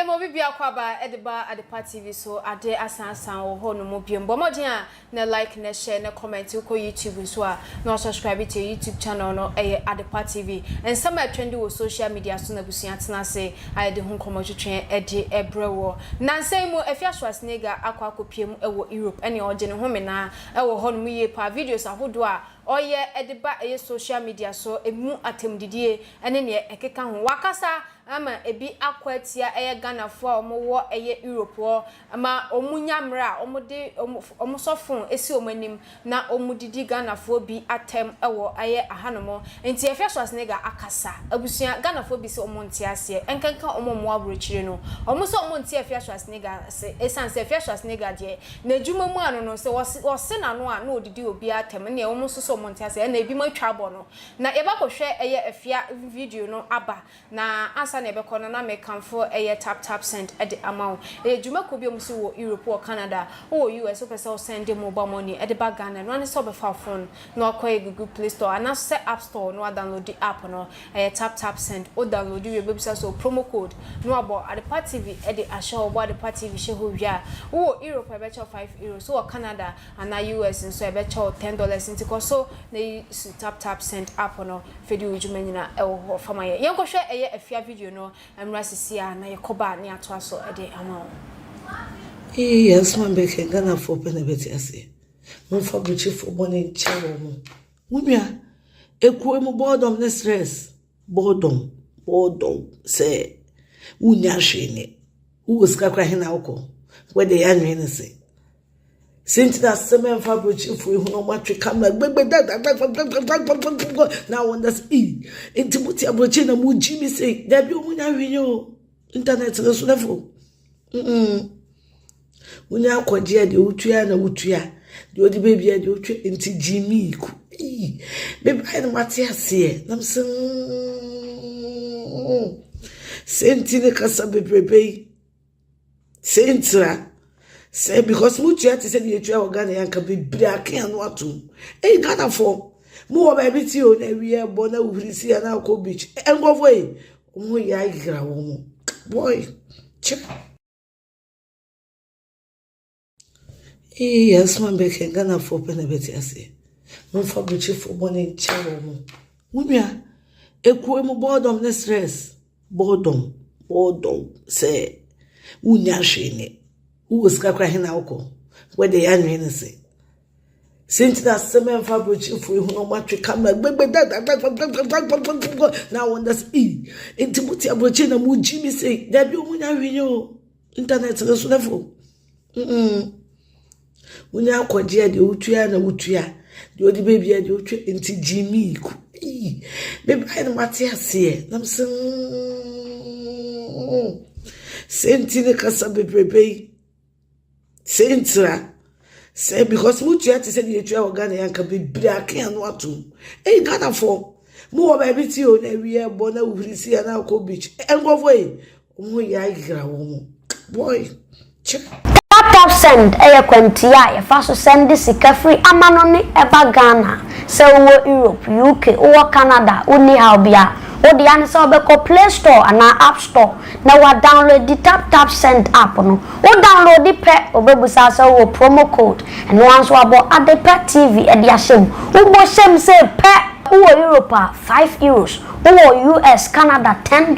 yɛma obi biako aba de ba Adepa TV so ade asan asan wɔ hɔ nom biom. Bɔ mmɔden a na like na share na comment wokɔ YouTube nso a na wa subscribe to yɛ YouTube channel no ɛyɛ Adepa TV. Nsɛm a ɛtrendi wɔ social media so na abusua tena ase a yɛde ho nkɔmmɔ twetwe de brɛ woɔ. Nnansa yi mu Afia Schwarzenegger akɔ akɔpue mu wɔ Europe ɛne ɔgye ne ho menaa wɔ hɔ nom yie paa. Videos ahodoɔ a ɔyɛ de ba ɛyɛ social media so ɛmu atɛmdidie ne neɛ ɛkeka ho. Wakasa ama ebi akɔ atia ɛyɛ Ghanafoɔ a wɔn wɔ ɛyɛ Europe hɔ ma wɔn nya mmerɛ a wɔn de wɔn sɔ phone si wɔn anim na wɔn didi Ghanafoɔ bi atɛm wɔ ɛyɛ ahanom. Nti Afia Schwarzenegger akasa. Abusua, Ghanafoɔ bi se wɔn nte aseɛ, ɛnkenka wɔn a wɔn wɔ aburokyire no. Wɔn se wɔn nte Afia Schwarzenegger ase ɛsiane sɛ Afia Schwarzenegger deɛ n'adwuma mu ano no sɛ ɔse n'ano a na ɔdidi obiara atɛm ɛnneɛ wɔn nso se wɔn nte aseɛ ɛna ebinom atwa abɔ no. Na yɛba kɔhwɛ ɛyɛ Afia video no aba. Na ansa na yɛbɛkɔ no na mekamfo ɛyɛ tap tap send de ama wo. Ɛyɛ dwuma kuo bi a wɔsi wɔ Europe, wɔ Canada, wowɔ US wopɛ sɛ wo sɛnde mobile money de ba Ghana ɛno ara ne sɛ wobɛfa wo phone na wakɔ ɛyɛ Google play store anaa nso sɛ app store na wadownloadi app no. Ɛyɛ tap tap send. Wo downloadi wie a ɛbɛbisa sɛ wo promo code na wabɔ Adepa TV de ahyɛ hɔ. Wobɔ Adepa TV hyɛ hɔ wie a, wowɔ Europe a ɛbɛkyɛ wo €5, wowɔ Canada anaa US nso a ɛbɛkyɛ wo $10. Nti kɔ so na yi su tap tap send app no. Fɛ di wo dwuma nyina ɛwɔ hɔ fa ma yɛn. Yɛnkɔ hwɛ ɛyɛ afia video no mmra sisi a na yɛkɔ ba a na yɛatoa so de ama wo. Eii asɛm a mebɛka Ghanafoɔ pɛ na ɛbɛte aseɛ. Momfa aburokyifoɔ bɔne nkyɛ wɔn. Wo nua, ekuo mu boredom ne stress. Boredom, boredom sɛ wonnya hwee nyɛ. Wowɔ sika koraa he na wokɔ? Wode yɛanwene ne se. Sɛ nti na asɛm ɛmfa aburokyirifoɔ ehu na wɔn atwe kamera gbegbe dadagbagbagbagbagbagba na wɔn da sɛ ee nti mo te aburokyiri na mo gyi mi sɛ dabi wɔn nya hwee nyɛ o internet no so nɛfo mm wonya akɔgye a deɛ wotua na wotua deɛ ɔde baabi a deɛ wotwa nti gyi mi ku ee mebaeɛ no mate aseɛ na mesɛ mm sɛ nti ne kasa bebrebe yi. Sei ntira sɛ because mo tua te sɛ deɛ etua wɔ Ghana yɛ anka bebree ake ano atom. Ei Ghanafoɔ mo wɔ baabi te o na awia ɛbɔ na wohuri si a na akɔ beach. Nkurɔfoɔ yi wɔn ho yɛ ayera wɔn. Boy kyɛ. Eii asɛm a mebɛka yi Ghanafoɔ pɛ na ɛbɛte aseɛ. Momfa aburokyifoɔ bɔne nkyɛ wɔn. Wo nua, ekuo mu boredom ne stress. Boredom, boredom sɛ wonnya hwee nyɛ. Wowɔ sika koraa he na wokɔ? Wode yɛanwene ne se. Sɛ nti na asɛm ɛmfa aburokyifoɔ yi ho na wɔatwe kamera gbegbe dadagbagbagbagbagbagba na wɔn da sɛ ee nti mo te aburokyire na mo gyi mi sei dabi wɔn nya hwee nyɛ o internet no so nɛfo. Mm. Wonya akɔgye a deɛ wotua na wotua deɛ ɔde baabi a deɛ wotwa nti gyimi ku ee mebaeɛ no mate aseɛ na mesɛ mm sɛ nti ne kasa bebrebe yi sɛ ntira sɛ because motua te sɛ deɛ yɛtua wɔ Ghana yɛ anka bebree ake ano atom ei Ghanafoɔ mowɔ baabi te o na awia ɛbɔ na wohuri si a na akɔ beach nkurɔfoɔ yi Wɔn ho yɛ ayera wɔn. Boy, kyɛ. Taptapsend yɛ kwantia a yɛfa so sɛnde sika firi amanɔne ba Ghana. Sɛ wowɔ Europe, UK, wowɔ Canada a, wonni haw biara. Wo dea ne sɛ wobɛkɔ Play Store anaa App Store na woadownloadi Taptapsend app no. Wo downloadi pɛ, obebusa sɛ wowɔ promo code. Ɛno ara nso wɔabɔ Adepa TV de ahyɛ mu. Wobɔ hyɛ mu sei pɛ! Wowɔ Europe a, €5. Wowɔ US, Canada, $10.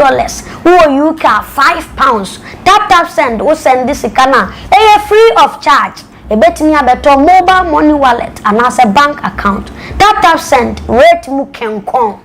Wowɔ UK a, £5. Tap tap send, wo sɛnde sika no a, ɛyɛ free of charge. Ɛbɛtumi abɛtɔ mobile money wallet anaasɛ bank account. Tap tap send, rate mu kɛnkɔn.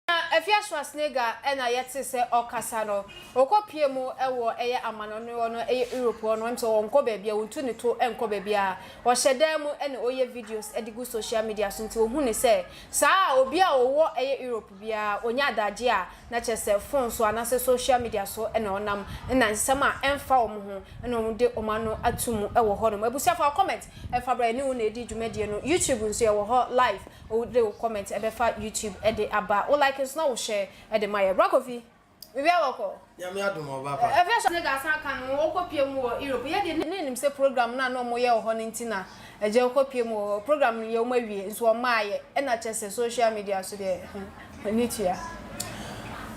Na Afia Schwarzenegger na yɛte sɛ ɔkasa no, ɔkɔ pie mu wɔ ɛyɛ amanɔne hɔ no, ɛyɛ Europe hɔ no, ɛm sɛ ɔnkɔ baabi a, ɔntu ne to nkɔ baabi a, ɔhyɛ dan mu na ɔyɛ videos de gu social media so, nti wɔhu no sɛ saa a obi a ɔwɔ ɛyɛ Europe biara ɔnya adagye a na kyerɛ sɛ phone so anaasɛ social media so na ɔnam na nsɛm a ɛmfa wɔn ho na wɔde wɔn ano ato mu wɔ hɔnom. Abusua fa wo comment fa bra yɛne wo na ɛdi dwumadie no. YouTube nso yɛwɔ hɔ live wode wo comment ɛbɛfa YouTube de aba. Wo like nso na wo share de ma yɛ. Bra Kofi. Biribiara bɔkɔ. Nyame adom ɔba pa. Ɛfɛ sɛ nigga san ka no ɔkɔ pie mu wɔ Europe yɛ deɛ ne nim sɛ program no a na ɔmo yɛ wɔ hɔ no nti na agya ɔkɔ pie mu wɔ hɔ program no yɛ ɔmo awie nso ɔmaa yɛ ɛna kyɛ sɛ social media so deɛ ani tua.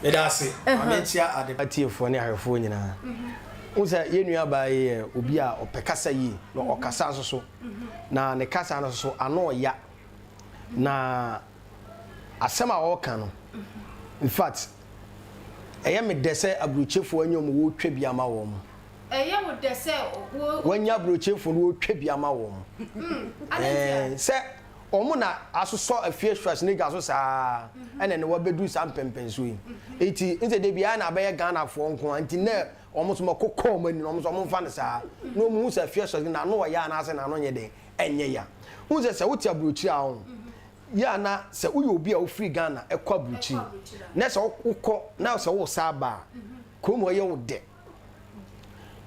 Meda ase. Ma menkyia ade. Atiefoɔ ne ahwɛfoɔ nyinaa. Wohu sɛ yɛn nuabaa yi yɛ obi a ɔpɛ kasa yie na ɔkasa nso so. Na ne kasa no nso so ano ɔya. Na asɛm a ɔreka no, in fact, ɛyɛ me dɛ sɛ aburokyefoɔ anya wɔn wɔretwa bi ama wɔn. Ɛyɛ wo dɛ sɛ wo. Wɔanya aburokyefoɔ no wɔretwa bi ama wɔn. Adɛn ntia? Sɛ wɔn na asosɔ afie Schwarzenegger so saa ɛna ne wɔabɛduru saa mpɛmpɛnsoɔ yi. Nti nsɛ da biara na abɛyɛ Ghanafoɔ nko ara nti nɛ wɔn nso mɔkokɔ wɔn ani na wɔn nso wɔn mfa no saa na wɔn hu sɛ afie Schwarzenegger n'ano ɔya anaasɛ n'ano nyɛ den ɛnyɛ ya. Wohu sɛ sɛ wote aburokyire a wɔn yɛ a na sɛ woyɛ obi a wofiri Ghana ɛkɔ aburokyire na sɛ wokɔ na sɛ wosa aba a kurom hɔ yɛ wo dɛ.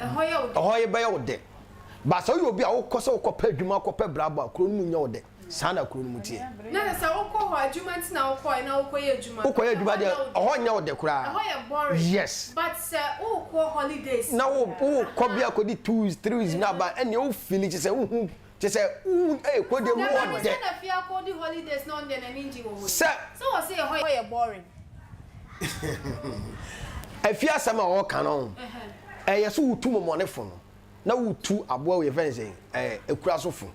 Ɛhɔ yɛ bɛyɛ wo dɛ. Ba sɛ woyɛ obi a wokɔ sɛ wokɔpɛ adwuma kɔpɛ brabɔ a kuro no mu nyɛ wo dɛ. Saa na kuro no mu teɛ. Na sɛ sɛ wokɔ hɔ adwuma nti na wokɔɛ na wokɔyɛ adwuma. Wokɔyɛ adwuma deɛ ɛhɔ nyɛ wo dɛ koraa. Ɛhɔ yɛ boring. Yes. But sɛ wokɔ holidays. Na wo wokɔ bi akɔdi 2 weeks 3 weeks na aba ɛnneɛ wo feeli kyɛ sɛ wohu kyɛ sɛ wohu ɛyɛ kuro deɛ mu wɔ dɛ. Sɛ na fie akɔdi holidays na ɔno deɛ n'ani ngye wɔ hɔ yi. Sɛ. Sɛ wɔ se ɛhɔ yɛ boring. Afie asɛm a ɔreka no ɛyɛ so wotu mɔmɔnefo no na wotu aboa wei yɛfrɛ no sɛ ɛɛ ekura so fo.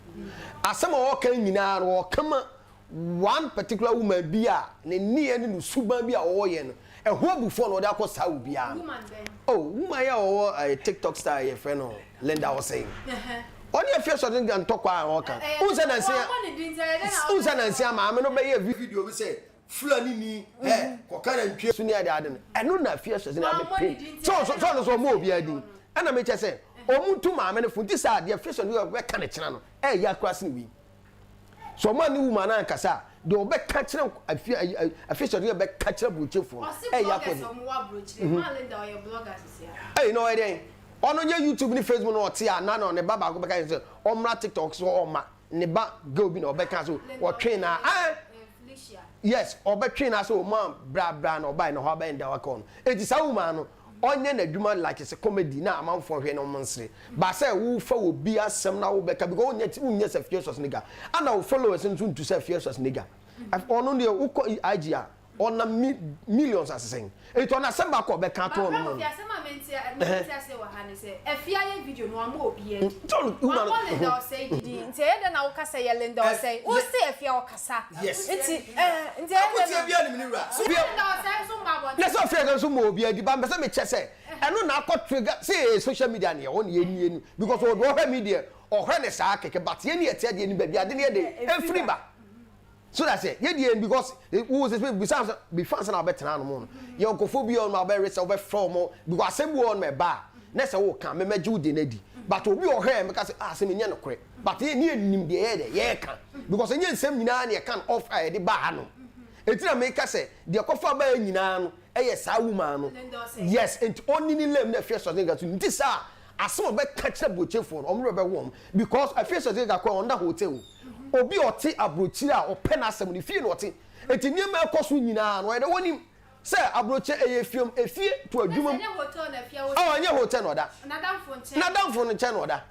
Asɛm a ɔreka nyinaa no ɔreka ma one particular woman bi a ne nneyɛɛ ne ne suban bi a ɔreyɛ no ɛho abufuo na ɔde akɔ saa obiara no. Oh woman yi a ɔwɔ ɛɛ TikTok star yɛfrɛ no Linda Osei. Ɔne afie sɔre no ntɔkwa a ɔreka. Wohu sɛ nansia wohu sɛ nansia maame no bɛyɛ video bi sɛ Fulani ni ɛ kɔka nantwie so ne ade ade no ɛno na afie sɔre no abɛpem sɛ ɔso sɛ ɔno so ɔmo obiara din ɛna mekyɛ sɛ ɔmo ntu maame no fo nti saa adeɛ afie sɔre no bɛka ne kyena no ɛyɛ akora sene wei so ɔmo ani wuma no ankasa a deɛ ɔbɛka kyerɛ afie afie sɔre no bɛka kyerɛ aburokyefoɔ no ɛyɛ akɔ ne ɛyi na ɔyɛ dɛn ɔno nyɛ YouTube ne Facebook na ɔte a na na ne ba baako bɛka yɛn sɛ ɔmmra TikTok so ɔmma ne ba girl bi na ɔbɛka so ɔtwe na ɛɛ yes ɔbɛtwe na sɛ ɔma bra bra na ɔbae na hɔ abɛn da waka ɔno eti saa woman no ɔnyɛ n'adwuma like sɛ comedy na amanfoɔ hwɛ na ɔmo nsere ba sɛ wofa wɔ bi asɛm na wobɛka because wonyɛ wonyɛ sɛ fierce nigga ana wo followers nso ntu sɛ fierce nigga ɔno deɛ wokɔ IG a ɔnam mi millions asesɛn eti ɔno asɛm baako a ɔbɛka ato ɔno mu no. Asɛm a mente mente ase wɔ ha ne sɛ Afia yɛ video no wamma obi adi. John woman Wabɔ Linda Osei didi nti ɛyɛ dɛn na woka sɛ yɛ Linda Osei wo se Afia ɔkasa nti eh nti ɛyɛ dɛn na Akoteɛ biara nim ne wura. Linda Osei nso mma abɔnten. Na sɛ Afia nso ma obi adi ba mpɛ sɛ mekyɛ sɛ ɛno na akɔ trigger sɛ yɛ social media ne yɛwɔ ne yɛni yɛni because ɔde ɔhwɛ me deɛ ɔhwɛ ne saa kɛkɛ but yɛni yɛte adeɛ ni baabi ade ne yɛ de ɛfiri ba. So that's it. Yɛ deɛ because wo sɛ sɛ bisa sɛ before ansa na wabɛtena ano mu no. Yɛ nkɔfo bi ɔno abɛre sɛ wobɛfrɛ wɔn because asɛm bi wɔ hɔ no ɛba a na sɛ woka me mɛgye wo de no adi. But obi wɔ hɔ a mɛka sɛ ah asɛm nyɛ nokorɛ. But yɛ ne yɛnim deɛ yɛyɛ dɛ yɛreka because ɛnyɛ nsɛm nyinaa na yɛka no off a yɛde ba ha no. Enti na meka sɛ deɛ kɔfa baeɛ nyinaa no ɛyɛ saa woman no. Yes, enti ɔnni ne lame na afie sɔre nka so nti saa asɛm a ɔbɛka kyerɛ aburokyefoɔ no wɔn werɛ bɛho wɔn because afie sɔre nka kɔ ɔnda hotel Obi a ɔte aburokyire a ɔpɛ n'asɛm no, fie na ɔte. Enti nneɛma a ɛkɔ so nyinaa no, ɔyɛ dɛ wɔnim sɛ aburokyire ɛyɛ efiem, efie to adwuma mu. Oh, ɛnyɛ hotel na ɔda. N'adamfo no nkyɛn na ɔda.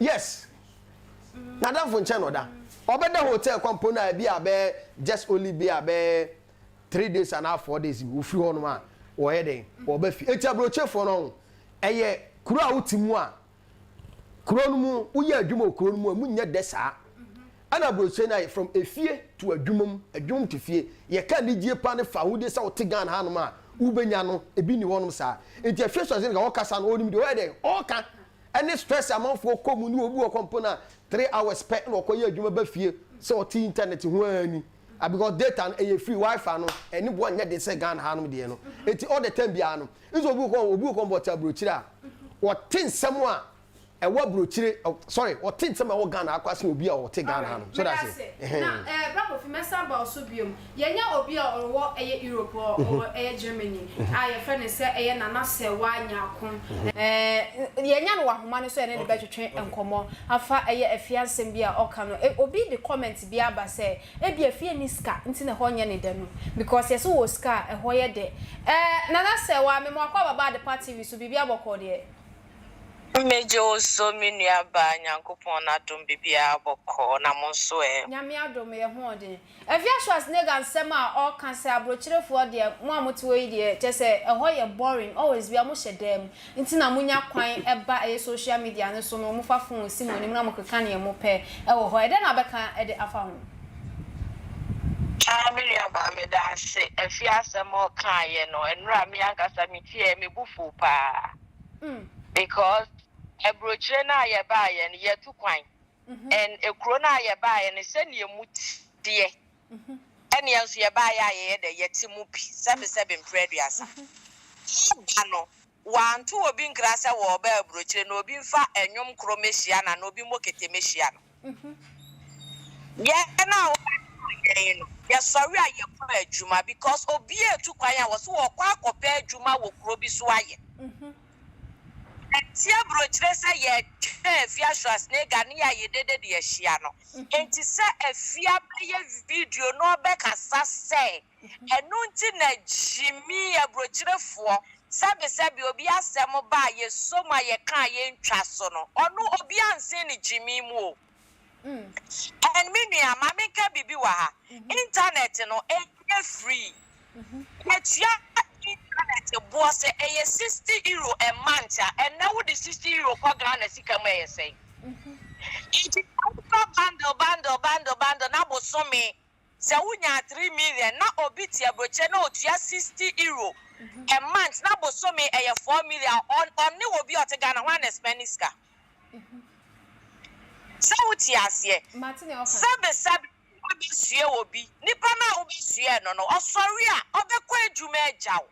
Yes. N'adamfo nkyɛn na ɔda. Ɔbɛda hotel kwan mpo na ebi a bɛyɛ just only bi a bɛyɛ 3 days anaa 4 days bi ofiri hɔ nom a wɔyɛ dɛn wɔba fie. Eti aburokyefoɔ no ɛyɛ kuro a wote mu a Kuro no mu, woyɛ adwuma wɔ kuro no mu a, emu nyɛ dɛ saa. Ɛna aburokyire no ayɛ from efie to adwuma mu, adwuma mu to fie. Yɛka anigyeɛ paa ne fawohodie sɛ wote Ghana hanom a, wobɛnya no, ebi nni hɔnom saa. Nti afie so ɔsɛ nka ɔkasa no, ɔnim deɛ ɔyɛ dɛn, ɔreka. Ɛne stress amanfoɔ kɔ mu ne obi wɔ hɔ mpo no a, 3 hours pɛ na ɔkɔyɛ adwuma ba fie sɛ ɔte internet ho ara ni. Ah, because data no ɛyɛ free, wifi no ɛne boɔ nyɛ den sɛ Ghana hanom deɛ no. Nti all the time biara no, Nso obi kɔ obi kɔ bɔ te aburokyire a wɔte nsɛm a ɛwɔ aburokyire sorry wɔte nsɛm a ɛwɔ Ghana akɔ asen obi a ɔte Ghana ha no so that's it. Na ɛɛ eh, Bra Kofi mɛsan ba so biom yɛnya obi a ɔwɔ ɛyɛ Europe ɔwɔ ɛyɛ Germany a yɛfrɛ no sɛ ɛyɛ Nana Sɛwa Nyarko ɛɛ yɛnya no wɔ ahoma no so yɛne no bɛtwetwe nkɔmmɔ afa ɛyɛ afie asɛm bi a ɔka no obi de comment bi aba sɛ Ebia fie nni sika nti na ɛhɔ nyɛ ne dɛ no because yɛse wowɔ sika a ɛhɔ yɛ dɛ. Eh Nana Sɛwa me mo akɔ aba ba Adepa TV so biribia bɔkɔɔ deɛ? Megye wo so me nua baa Nyankopɔn n'adom bibiaa bɔkɔɔ na mo nso ɛ? Nyame adom yɛ hoɔden. Afia Schwarzenegger nsɛm a ɔka sɛ abrokyerefoɔ deɛ mo a mote hɔ yi deɛ kyɛsɛ ɛhɔ yɛ boring always bia mo hyɛ dan mu nti na monya kwan ba ɛyɛ social media no so no mofa phone si mo anim na mokeka neɛ mopɛ ɛwɔ hɔ ɛdɛn na wobɛka de afa ho? Ah me nua baa meda ase Afia asɛm a ɔkaeɛ no ɛnora me ankasa me tieɛ me bo fuu paa because abrokyire no a yɛbaeɛ no yɛatu kwan and ekuro no a yɛbaeɛ no sɛdeɛ emu teɛ ɛne yɛn nso yɛbaeɛ a yɛyɛ dɛ yɛte mu bi sɛbe sɛbe mprɛ aduasa aba no wanto obi nkra sɛ wɔreba aburokyire na obi mfa ɛnwom koro mɛhyia no anaa obi mmɔ kete mɛhyia no yɛn a wɔbɛto yɛn no yɛsɔre a yɛkɔ adwuma because obi etu kwan a wɔso wɔkɔ akɔpɛ adwuma wɔ kuro bi so ayɛ. Ɛnte aburokyire sɛ yɛtwɛn Afia Schwarzenegger ne yɛ dede de ahyia no. Enti sɛ Afia bɛyɛ video na ɔbɛkasa sɛ ɛno nti na gyimi aburokyirefoɔ sɛbesɛbe obi asɛm ba a yɛsɔ mu a yɛka a yɛntwa so no, ɔno obi ansen ne gyimi mu o. And me nua, ma menka biribi wɔ ha. Internet no, ɛnyɛ free. Yɛtua internet boɔ sɛ ɛyɛ €60 a month a, ɛnnɛ wode €60 kɔ Ghana sika mu a ɛyɛ sɛn? Nti sɛ wotɔ bundle bundle bundle bundle na bosome sɛ wonya 3 million na obi te aburokyire na otua €60 a month na bosome ɛyɛ 4 million a, ɔne obi a ɔte Ghana hwan na spend ne sika? Sɛ wote aseɛ? Sɛbe sɛbe wobɛsua obi, nipa no a wobɛsua no no, ɔsɔre a ɔbɛkɔ adwuma agya wo.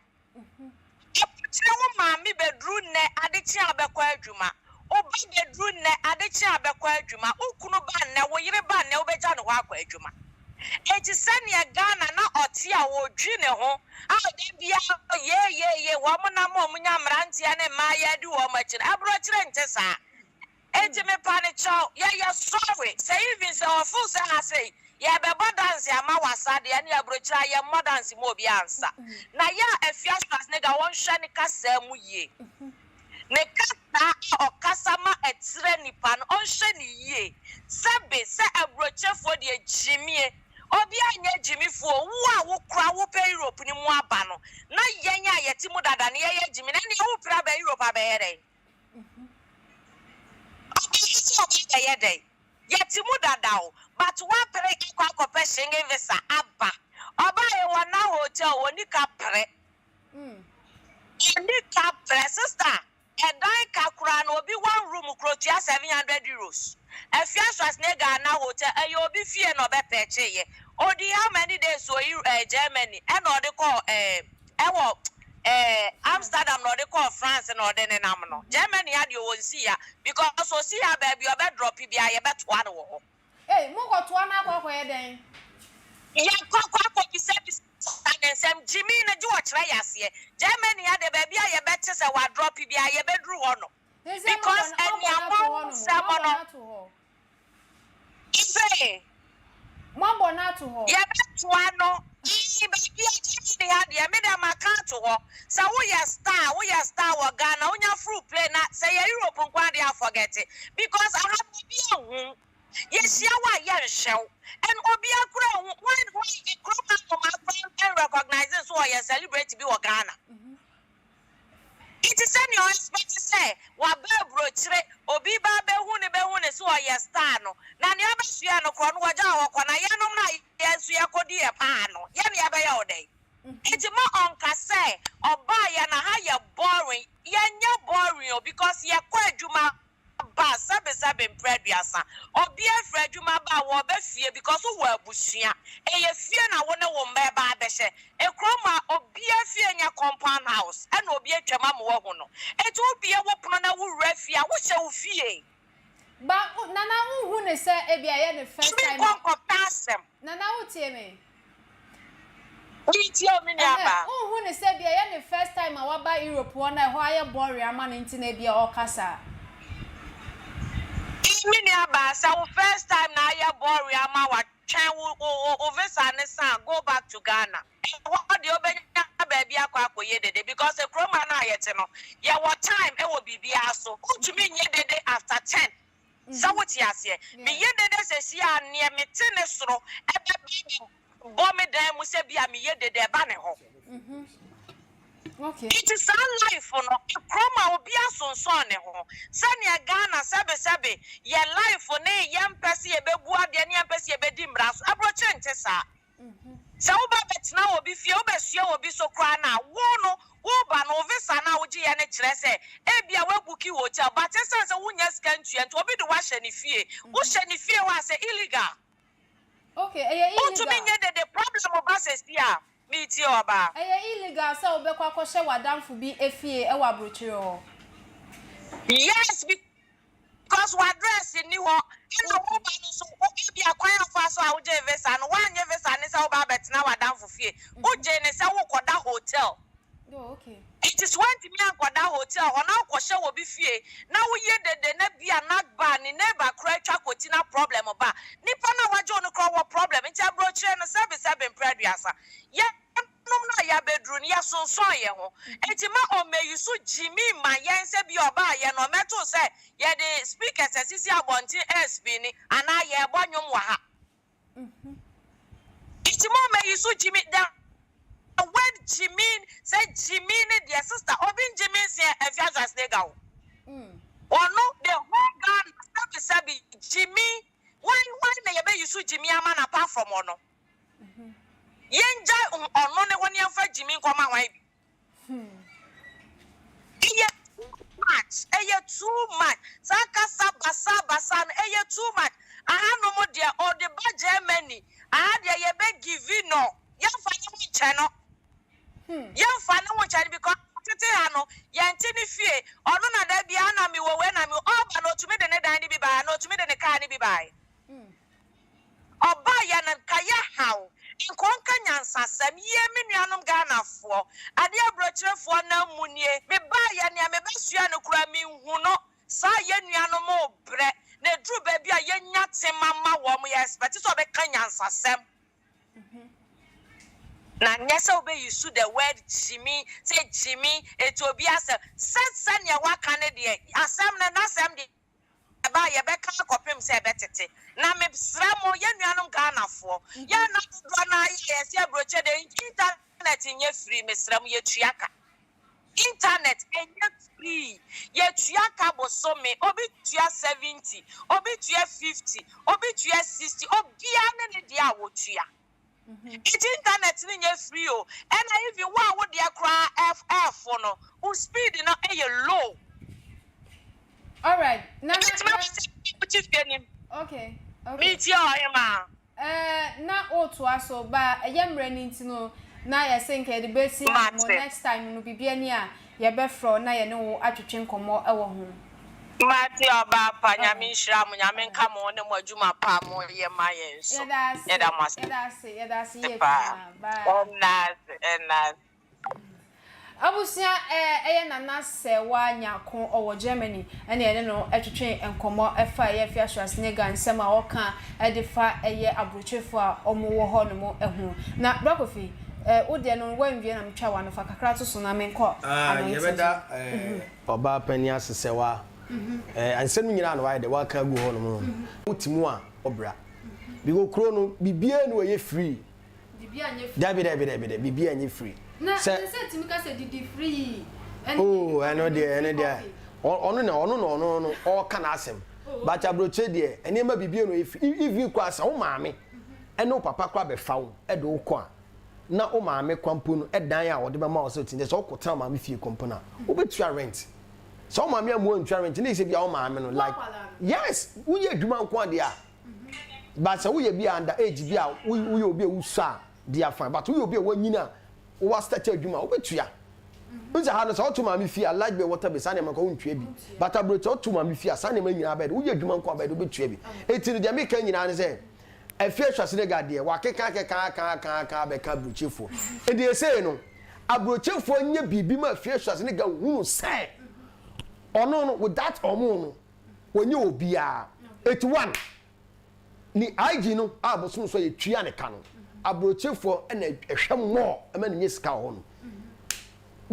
Aburokyire wo maame bɛduru nnɛ adekye a ɔbɛkɔ adwuma, wo ba bɛduru nnɛ adekye a ɔbɛkɔ adwuma, wo kunu ba nnɛ, wo yere ba nnɛ wobɛgya ne hɔ akɔ adwuma. Enti sɛdeɛ Ghana na ɔte a ɔdwi ne ho a da biara yeeyeeye wɔn nam a wɔnya mmeranteɛ ne mmaayewa di wɔn akyi no, aburokyire nte saa. Enti mepa no kyɛw, yɛyɛ sorry sɛ even sɛ ɔfeel sɛ ha sei yɛbɛbɔ dance ama wasa deɛ ɛne aburokyire a yɛmmɔ dance ma obi ansa. Na yɛ a Afia Schwarzenegger wɔnhwɛ ne kasaa mu yie. Ne kasaa a ɔkasa ma ɛtrɛ nipa no ɔnhwɛ no yie. Sɛbe sɛ aburokyerefoɔ deɛ gyimie, obiara nyɛ gyimifoɔ o, wo a wokora wopɛ Europe no mu aba no na yɛn a yɛte mu dada no yɛyɛ gyimi no ɛneɛ wopere aba Europe abɛyɛ dɛn? Ɔbɛyɛ sɛ ɔba abɛyɛ dɛn? Yɛte mu dada o, but woapere akɔ akɔpɛ Schengen visa aba. Ɔbaeɛ wɔnna hotel, ɔnni ka pere. Ɔnni ka pere. Sister, ɛdan ka koraa no, obi one room koraa ɔtua €700. Afia Schwarzenegger anna hotel, ɛyɛ obi fie na ɔbɛpɛɛkyeeɛ. Ɔdii how many days wɔ Euro ɛɛ Germany ɛna ɔde kɔɔ ɛɛ ɛwɔ ɛɛ Amsterdam na ɔde kɔɔ France na ɔde nenam no. Germany ha deɛ ɔnsii ha because ɔsii ha baabi a ɔbɛ drop biara yɛbɛtoa no wɔ hɔ. Ei, mokɔtoa no akɔ akɔyɛ dɛn? Yɛkɔ akɔ akɔbisabisa ne nsɛm. Gyimii no gye ɔkyerɛ yɛ aseɛ. Germany ha deɛ baabi a yɛbɛte sɛ wadrop biara yɛbɛduru hɔ no Sɛ mabɔ because no mabɔ no ato hɔ nom, aniammɔnsɛm mabɔ no. no ato hɔ. Ese. Moabɔ no ato hɔ. Yɛbɛtoa no ii baabi a Germany ha deɛ me deɛ maka ato hɔ sɛ woyɛ star woyɛ star wɔ Ghana wonya foro plane na sɛ yɛ Europe nko ara deɛ a forget because aha baabi ahu wo yɛhyia wo a yɛnhwɛ wo and obiara koraa nhu why why kurom ha nnomaa koraa nrecognise nso ɔyɛ celebrate bi wɔ Ghana. Ntsi sɛnea ɔ expect sɛ ɔaba aburokyire obi ba abɛhu no bɛhu no sɛ ɔyɛ star no, na nea ɔbɛsoɛ no korɔ no wɔgyaa hɔ kɔ na yɛnom no a yɛn nso yɛkɔdi yɛ paa no yɛn na yɛbɛyɛ wo dɛn? Ntsi ma ɔnka sɛ ɔbaeɛ no ha yɛ boring, yɛnyɛ boring o because yɛkɔ adwuma ba sɛbesɛbe mprɛ aduasa. Obia firi adwuma ba a wɔba fie because wowɔ abusua. Ɛyɛ fie na wo ne wo mma ɛba abɛhyɛ. Ekurom a obia fie nyɛ compound house ɛna obi atwam ama wahu no. Enti wobie wo pono na wowura fie a wohyɛ wo fie. Ba Nana wonhu ne sɛ ebia ɛyɛ ne first Obi time nkɔ a. nkɔpɛ asɛm. Nana wotie me? Meretie wo me nua Ɛhɛn, baa. wonhu no sɛ ebia ɛyɛ ne first time a waba Europe hɔ na ɛhɔ ayɛ boring ama no nti na ebia ɔreka saa? Ee me nua baa, sɛ wo first time na ayɛ boring ama wo a, twɛn wo wo wo visa no sa a, go back to Ghana. Ɛhɔ deɛ wobɛnya baabi akɔ akɔyɛ. meyɛ dede because kurom ha no a yɛte no, yɛwɔ time wɔ biribiara so. Wontumi nyɛ dede after ten. Sɛ wote aseɛ? Meyɛ dede seesei a, neɛ mete ne soro ɛbɛba abɛbɔ me dan mu sɛ bi a meyɛ dede, ɛba ne hɔ. Nti saa life no, kurom a obiara sonsɔn ne ho. Sɛdeɛ Ghana sɛbesɛbe yɛ life ne yɛmpɛ sɛ yɛbɛbu adeɛ ne yɛmpɛ sɛ yɛbɛdi mmara so, aburokyire nte saa. Sɛ woba bɛtena obi fie, wobɛsoɛ obi so koraa no a, wo no, woreba no, wo visa no a wogyeeɛ no kyerɛ sɛ ebia woabuki hotel, but ɛsiane sɛ wonnya sika ntua nti, obi de wo ahyɛ ne fie. Wohyɛ ne fie hɔ a, sɛ illegal. Okay, ɛyɛ Wontumi illegal. nyɛ dede, problem ba seesei a, meretie ɔbaa. Ɛyɛ illegal sɛ wobɛkɔ akɔhyɛ w'adamfo bi fie wɔ aburokyire hɔ? Yes, Because w'address nni hɔ, ɛna wo ba no nso, wo ebia kwan a wofaa so a wogyee visa no, woannye visa no sɛ woba abɛtena w'adamfo fie, wogyee no sɛ worekɔda hotel. Nti sɛ woantumi ankɔda hotel hɔ na wokɔhyɛ obi fie na woyɛ dede na bia nagba ne neighbor koraa twa kɔti na problem ba a, nipa no a wagye wo no koraa ɔwɔ problem. Nti aburokyire no sɛbesɛbe mprɛ aduasa, yɛ. Yɛnom no a yɛabɛduru no, yɛsonsɔn yɛn ho. Enti ma ɔmmɛyi so gyimi mma yɛn sɛ bi a ɔbaa yɛn no ɔmmɛtoo sɛ yɛde speakers asisi abɔnten ɛrespini anaa yɛrebɔ nnwom wɔ ha. Enti ma ɔmmɛyi so gyimi. The word gyimi, sɛ gyimi ne deɛ, sister, obi ngyimi nseɛ Afia Schwarzenegger o. Ɔno, the whole Ghana, sɛbi sɛbi, gyimi, hwan hwan na yɛbɛyi so gyimi ama no apart from ɔno? Yɛngyae ɔno ne hɔ ne yɛmfa gyimi nkɔma hwan bi. Ɛyɛ too much, ɛyɛ too much. Saa kasa basaa basaa no, ɛyɛ too much. Ahanom deɛ ɔde ba Germany, aha deɛ yɛbɛ give no, yɛmfa ne ho nkyɛ no. Yɛmfa ne ho nkyɛ no because tete ha no, yɛnte ne fie. Ɔno na da biara na mewɔ wei na mewɔ, ɔba no ɔtumi de ne dan no bi baeɛ anaa ɔtumi de ne car no bi baeɛ. Ɔbaa yɛ no nka yɛ haw. Nka ɔnka nyansasɛm. Yie me nuanom Ghanafoɔ. Adeɛ abrokyerefoɔ nam mu nie. Me baa yɛ nea me bɛ sua no koraa me nhu no. Saa yɛ nuanom rebrɛ. Na ɛduru baabi a yɛ nya tema ma wɔn. Yɛ expect sɛ ɔbɛka nyansasɛm. Na nyɛ sɛ wobɛ use the word gyimi sɛ gyimi ɛti obi asɛm. Sɛ sɛdeɛ waka no deɛ asɛm no n'asɛm deɛ. Ɛba a, yɛbɛka akɔpem sɛ ɛbɛtete. Na mesrɛ mo, yɛn nuanom Ghanafoɔ, yɛn nna dodoɔ no ara yɛ a yɛse aburokyire deɛ, internet nyɛ free, mesrɛ mo, yɛtua ka. Internet ɛnyɛ free, yɛtua ka bosome, obi tua 70, obi tua 50, obi tua 60, obiara ne ne deɛ a wɔtua. Nti internet no nyɛ free o, ɛna even wo a wo deɛ koraa ɛfo no, wo speed no yɛ low. Alright, na na Ebetumi na. aba sɛ wote fie no mu. Okay, okay. Metie ɔhemaa. Ɛɛ na wotoa so ba ɛyɛ mmerɛ no nti no na yɛse nka yɛde bɛsi hanom Mate. next time no biribi ani a yɛbɛfrɛ wo na yɛne wo atwetwe nkɔmmɔ wɔ ho. Mate ɔbaa pa, Nyame Alright, nhyira mo, Nyame alright. nka mo ho ne mo adwuma pa a mo yɛ ma yɛn nso. Yɛda ase, Yɛda mo ase yɛda ase, yɛda ase yie paa. paa. Bye. Ɛnna ase, ɛnna ase. Abusua eh, ɛyɛ Nana Serwaa Nyarko ɔwɔ Germany ɛna yɛne no ɛtwetwe nkɔmmɔ ɛfa ɛyɛ Afia Schwarzenegger nsɛm a ɔka ɛde fa ɛyɛ aburokyerefoɔ a ɔmo wɔ hɔ nom ɛho. Na Bra Kofi, eh, wo deɛ no woanwie na metwa w'ano fa kakra to so na menkɔ Ah, anointing so. yɛbɛda eh, ɔbaa panin ase sɛ wa eh, nsɛm no nyinaa na wayɛ dɛ waka agu hɔ nom no. Wote mu a, ɔbra. Because kuro no, biribiara ni wɔ ɛyɛ free. Dabi dabi dabi dabi biribiara nyɛ free. Na Sɛ sɛ tumi ka sɛ didi free ɛne oh didi ɛno deɛ ɛno free deɛ coffee. ɔno na ɔno na ɔno no ɔreka n'asɛm. Oh But okay. aburokyire deɛ nneɛma biribiara na ɔyɛ free. E- Even koraa sɛ wo maame ɛne wo papa koraa bɛfa wo ɛde wo kɔ a na wo maame kwa mpo no ɛdan a ɔde bɛma wo sɛ ɔte sɛ wokɔtena wo maame fie kɔ mpo no a wobɛtua rent. Sɛ wo maame ammu antua rent ne sɛ bia wo maame no Wo like akwadaa no. yes woyɛ adwuma nko adeɛ a But sɛ woyɛ bi a under age bi a woyɛ obi a wosua a they are fine but woyɛ obi a wanyini a wa start adwuma a wobɛtua. Wohu sɛ ha no sɛ woto maame fie a light bill water bill saa nneɛma nka wontua bi but aburokyi woto maame fie a saa nneɛma nyinaa bɛyɛ de woyɛ adwuma nko a bɛyɛ de wobɛtua bi. Eti no deɛ meka nyinaa ne sɛ Afie Schwarzenegger deɛ wakeka akeka aka aka aka abɛka aburokyifoɔ. Enti esei no aburokyifoɔ nyɛ biribi ma Afie Schwarzenegger hunu sɛ ɔno no without ɔmo no wɔnyɛ obiara. Eti one, ne IG no a bosom so a yɛtua ne ka no, aburokyefoɔ na ɛhwɛ more ɛma no nya sika wɔ hɔ no.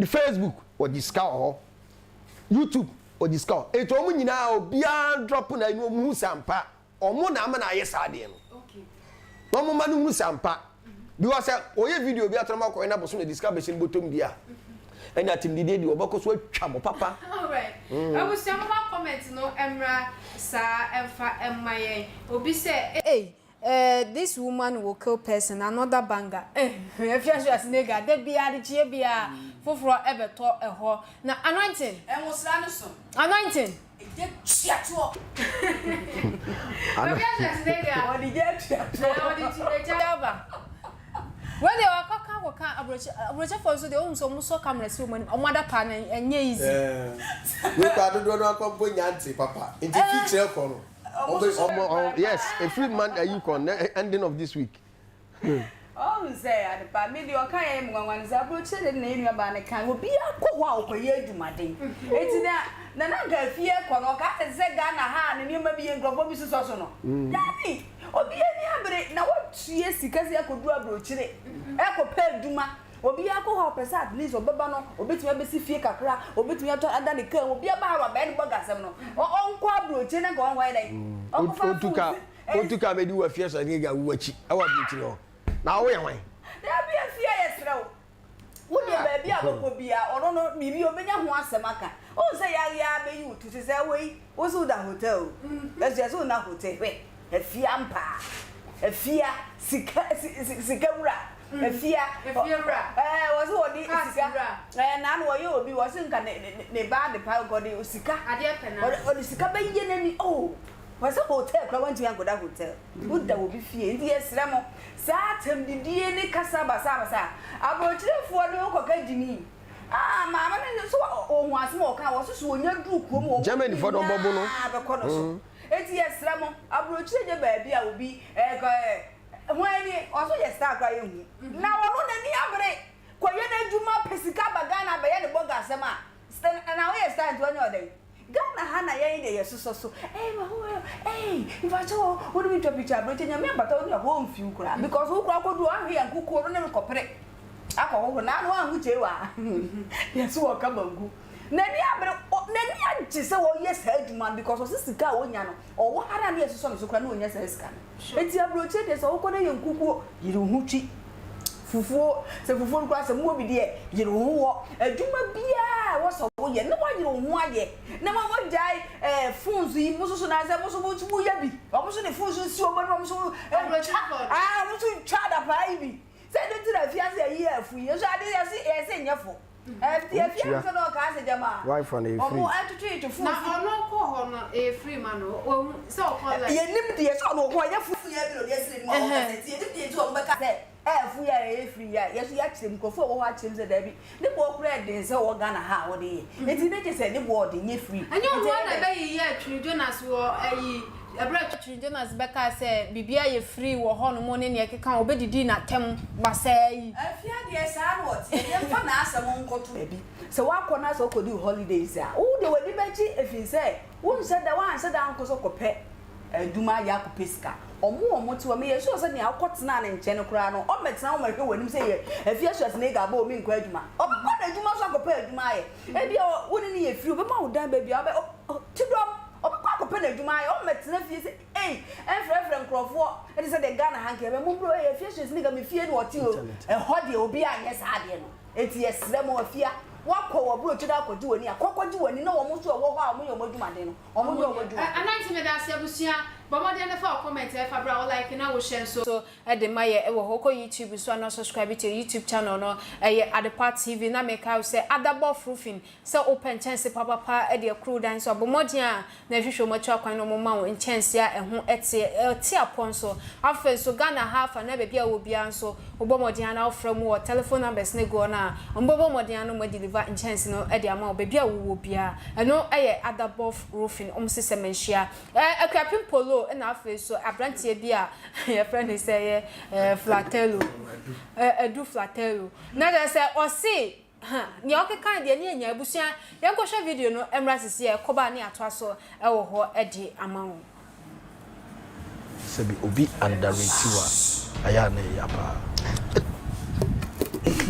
Facebook ɔgye sika wɔ hɔ, YouTube ɔgye sika wɔ hɔ. Enti wɔn nyinaa obiara drop na ɛnu wɔn hu sɛ ampa wɔn na ama na ayɛ saa adeɛ no. Na wɔn ma no hu sɛ ampa because sɛ ɔyɛ video bi atɔnɔ ma kɔɛ na bosom na de sika bɛhyɛ ne bɔtɔm di a ɛna atemdidie deɛ ɔbɛkɔ so atwa mo papa. Alright. Abusua momma comment no mmra saa ɛmfa mma yɛn. Obi sɛ ei Eh this woman will kill person another banger eh Afia Schwarzenegger da biara adekyeɛ biara foforɔ ɛbɛtɔ ɛhɔ na anointing Nwosra no so. Anointing. Egya tua toɔ. Afia Schwarzenegger. Ɔde gya tua toɔ. Ɔde egya aba. Wei deɛ wakɔka akɔka aburokyi aburokyifoɔ nso deɛ wohu sɛ wɔn sɔ camera si wɔn anim wɔn adapaa no ɛnyɛ easy. Wei koraa dodoɔ no ara koraa mpo nnya ntee papa nti fi kyerɛ kɔ no. Ɔmo ɔmo yes efiri man ayi kɔ ne ending of this week. Ɔhu sɛ adepa me deɛ ɔka yɛ me nwanwa no sɛ aburokyire de na yɛ nua baa no kan obiara kɔ hɔ a ɔkɔyɛ adwumaden eti na na na nka afie kɔ no ɔka sɛ sɛ Ghana ha a ne nneɛma bi yɛ nkurɔfoɔ bi sosɔ so no daabi obiara ni abere na watua sika sɛ akɔduru aburokyire ɛkɔpɛ adwuma Obiara kɔ hɔ a ɔpɛ sɛ at least ɔbɛba no obetumi abesi fie kakra, obetumi atɔ ada ne kaa mu, obiara ba ha wabɛyɛ ne bɔgasɛm no, ɔnkɔ aburokyire na nka ɔnkɔyɛ dɛn? Ɔnkɔfa Otu ka fon si. otu ka bɛdi wɔ afie sɛ ne agya wu akyi ɛwɔ aburokyire hɔ na woyɛ hwan? Dabi afie a yɛsrɛ wo, wo deɛ baabi a wobɛkɔ biara ɔno no biribi obenya ho asɛm aka. Wohu sɛ yareɛ ara bɛyi wo to te sɛ wei, wo se woda hotel o, nanso yɛse wonna hotel hwɛ. Afia ampa. Afia sika sika wura. Afia. Efie wura. Ɛɛ wɔsi wɔde Cars sika. wura. Ɛɛ naanu wɔyɛ obi wɔsi nka ne ne ne ba ade pa nka ɔde sika. Adeɛ pɛ na. Ɔde ɔde sika bɛyɛ n'ani oh wɔsɛ hotel kura wɔntumi ankɔda hotel. Woda obi fie nti yɛsrɛ mo saa atɛmdidie ne kasa basabasa aburokyerefoɔ ne wokɔka gyimii. Ah maame no so ohun asɛm a ɔka wɔso so wɔnya duru kurom wɔn Germany fo dɔn bɔbo no. nyinaa bɛkɔ no so. Enti yɛsrɛ mo, aburokyire nyɛ baabi a obi ɛkɔ ɛ, hwan ni, ɔso yɛ star koraa yɛnhu. Na ɔno n'ani abere kɔyɛ n'adwuma pɛ sika ba Ghana abɛyɛ ne bɔga asɛm a, na woyɛ star nti wanya ɔdɛn? Ghana ha na yɛn deɛ yɛsosɔ so, ei mahu wo, ei mpakyɛw o, wode me twa picture aburokyire Nyame abata wo ne ɛhɔ mfiw koraa because wo koraa kɔduru hɔ anhwɛ yɛn nkukuo no ne rekɔpere akɔ hohoro na ano anhu kyewa yɛse wɔka banku. N'ani abere, n'ani agye sɛ ɔyɛ saa adwuma no because ɔse sika a ɔnya no, ɔwɔ ha no a na yɛsosɔ ne so koraa na ɔnya saa sika no. Enti aburokyire deɛ sɛ wokɔ na yɛ nkukuo, yere wo ho twi fufuo, sɛ fufuo no koraa sɛ mowɔ bi deɛ, yere wo ho wɔ. Adwuma biara a ɛwɔ sɛ woyɛ na woayere wo ho ayɛ na ma moagyae eh, phones yi, mo soso na sɛ mo nso moyɛ bi, wɔn nso de phones si wɔn anim, wɔn nso twa, ah, wɔn nso twa adapaa yi bi. Sɛ ɛno nti na afiase ayi yɛ afu yi nso ade yɛse yɛse nyɛ fo. Ɛnti afiase sɛ na ɔkaa sɛ gyama Wife no ɛyɛ free. ɔmo ɛtwetwe fo Na si. ɔno kɔ hɔ no ɛyɛ free ma no wahu sɛ ɔkɔ live. Yɛnim deɛ sɛ ɔno ɔkɔ ɛnyɛ fo yɛ bi na ɔde asi n'anim a ɔkasa nti yɛnim deɛ nti ɔmo bɛka sɛ ɛyɛ fo yɛ a ɛyɛ free yɛ a yɛso yɛakyerɛ mu nkurɔfoɔ a ɛwɔ hɔ akyerɛ mu sɛ daabi ne boɔ koraa ɛden sɛ ɔwɔ Ghana ha a wɔde yɛ nti ne gye sɛ ne boɔ ɔden nyɛ free. Ɛnyɛ Nti ɔno ɛyɛ ara na dɛn. ɛbɛyeyɛɛ Twene Jonas wɔ ayi ɛberɛ a Twene Jonas bɛkaa sɛ biribiara yɛ free wɔ hɔnom ne nea ɛkeka ho, ɔbɛdidii no atɛm basaa yi. Afia deɛ saa na ɔteɛ, yɛmfa n'asɛm nkɔto baabi. Sɛ woakɔ na sɛ wokɔdi wo holidays a, wo deɛ w'ani bɛgye ɛfiri sɛ wonhyɛ da, woanhyɛ da ankɔ sɛ kɔpɛ adwuma ayɛ akɔpɛ sika. Wɔn a wɔte hɔ, meyɛ sure sɛ nea wokɔtenaa ne nkyɛn no koraa no, ɔmmɛtena hɔ mmɛhwɛ w'anim sɛ yɛ Afia Schwarzenegger aba o, menkɔ adwuma. Ɔbɛkɔ n'adwuma so akɔpɛ adwuma ayɛ. Ebia wo ne no yɛ free, ɔbɛma wo dan baabi a wobɛ, te dɔm, ɔbɛkɔ akɔpɛ n'adwuma ayɛ, ɔmmɛtena fie sɛ Ei ɛnfrɛfrɛ nkorɔfoɔ ɛte sɛ deɛ Ghana ha nka yɛbɛ mommrɛ o ei Afia Schwarzenegger me fie na ɔte o ɛhɔ deɛ obiara nyɛ saa adeɛ no enti yɛsrɛ mo Afia woakɔ w'aburokyire akɔgye w'ani a kɔ kɔgye w'ani na wɔn nso ɛwɔ hɔ a wɔyɛ wɔn adwumaden no wɔn nyɛ wɔn adwuma. Ananti medase abusua bɔ mmɔden na fa wo comment fa bra wo like na wo share nso de ma yɛ wɔ hɔ kɔ YouTube nso a na subscribe to yɛ YouTube channel no ɛyɛ Adepa TV na mekae wo sɛ adabɔf roofing Sɛ wopɛ nkyɛnse papapa de akuru wo dan nso a, bɔ mmɔden a na hwehwɛ wɔn akyiri akwan na wɔmma wo nkyɛnse a ɛho teɛ, ɛte apɔ nso. Afei nso, Ghana ha afa anaa baabi a wowɔ biara nso, wobɔ mmɔden a na wofrɛ wɔn wɔ telephone numbers no gu hɔ no a, wɔbɛbɔ mmɔden a na wɔadeliver nkyɛnse no de ama wo baabi a wowɔ biara. Ɛno yɛ Adabɔf Roofing, wɔn se sɛ manhyia Akuapem Polo na afei nso aberanteɛ bi a yɛfrɛ no sɛ ɛyɛ Flatello, Adu Flatello. Na kyerɛ sɛ ɔse Ha, nea ɔkekae deɛ ne anya abusua. Yɛnkɔhwɛ video no mmra sisi a ɛkɔba a ne atoa so wɔ hɔ de ama wo. Sɛbi obi underrate wo a, ayɛ a na ɛya paa.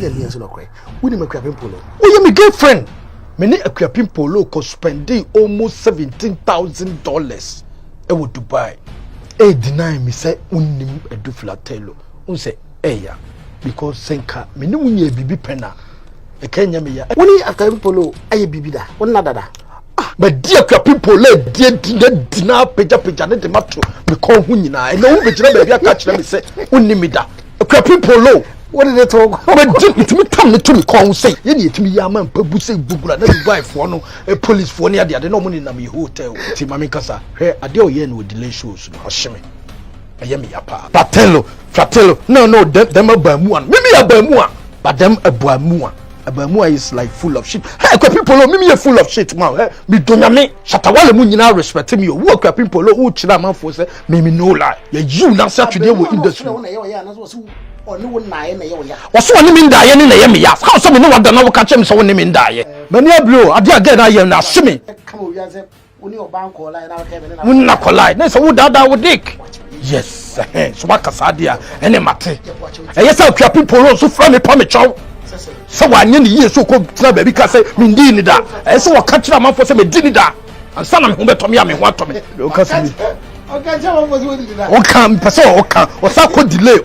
Nyame ansi nɔkorɛ. Wonim Akuapem Polo? Woyɛ me girlfriend! Me ne Akuapem Polo kɔ spendee almost $17,000 wɔ Dubai. Ɛyɛ deny me sɛ wonnim Adu Filatello. Wohu sɛ ɛya because sɛ nka me ne wo nyɛɛ biribi pɛn a, ɛka ɛnyɛ me ya. Wo ne Akuapem Polo ayɛ biribi da? Wo nna dada? Ah, madi Akuapem Polo adi adi na adi na apagyapagya ne de mato me kɔn ho nyinaa. Ɛnɛ wobɛgyina baabi aka kyerɛ me sɛ wonni me da. Akuapem Polo! Wode ne to kɔn. Madi metumi tam ne to me kɔn ho sɛ yɛne yɛtumi yɛ ama mpa bu sɛ gugula na Dubaifoɔ no, eh, policefoɔ ne adeade na ɔmo nenam yɛ hotel. Nti ma menkasa, hwɛ adeɛ a ɔyɛɛ no wɔ delay shows no, ɔhye me. Ɛyɛ me ya paa. Fratello, fratello, no no, dɛm dɛm abaamua no, mimi yɛ abaamua, but dɛm abaamua, abaamua is like full of shit. Hey, Akuapem Polo, mimi yɛ full of shit ma, hey, mi dɔ nyame, Shatawale mu nyinaa respect me o, wo Akuapem Polo, wo kyerɛ amanfoɔ sɛ me me no lie, yɛ yiw n'ase atwedeɛ wɔ industry mu. Ɔsɛ ɔne me ndaeɛ ne na ɛyɛ me ya, how sɛ me ne wada na woka kyerɛ me sɛ wo ne me ndaeɛ. M'ani abere o, adeɛ a girl no ayɛ no ahye me. Wo nna kɔlae na sɛ wo daadaa wo dick. Yes, ɛhɛn, so waka saa deɛ a ɛne mate. Ɛyɛ sɛ Akuapem Polo nso frɛ me pa me kyɛw sɛ wanyɛ ne yie so kɔ tena baabi ka sɛ mendii ne da. Ɛyɛ sɛ wɔka kyerɛ amanfoɔ sɛ medi ne da ansa na me ho bɛtɔ me a me ho atɔ me. Ɔka sɛ ɔka mpɛ sɛ ɔka ɔsa kɔ delay.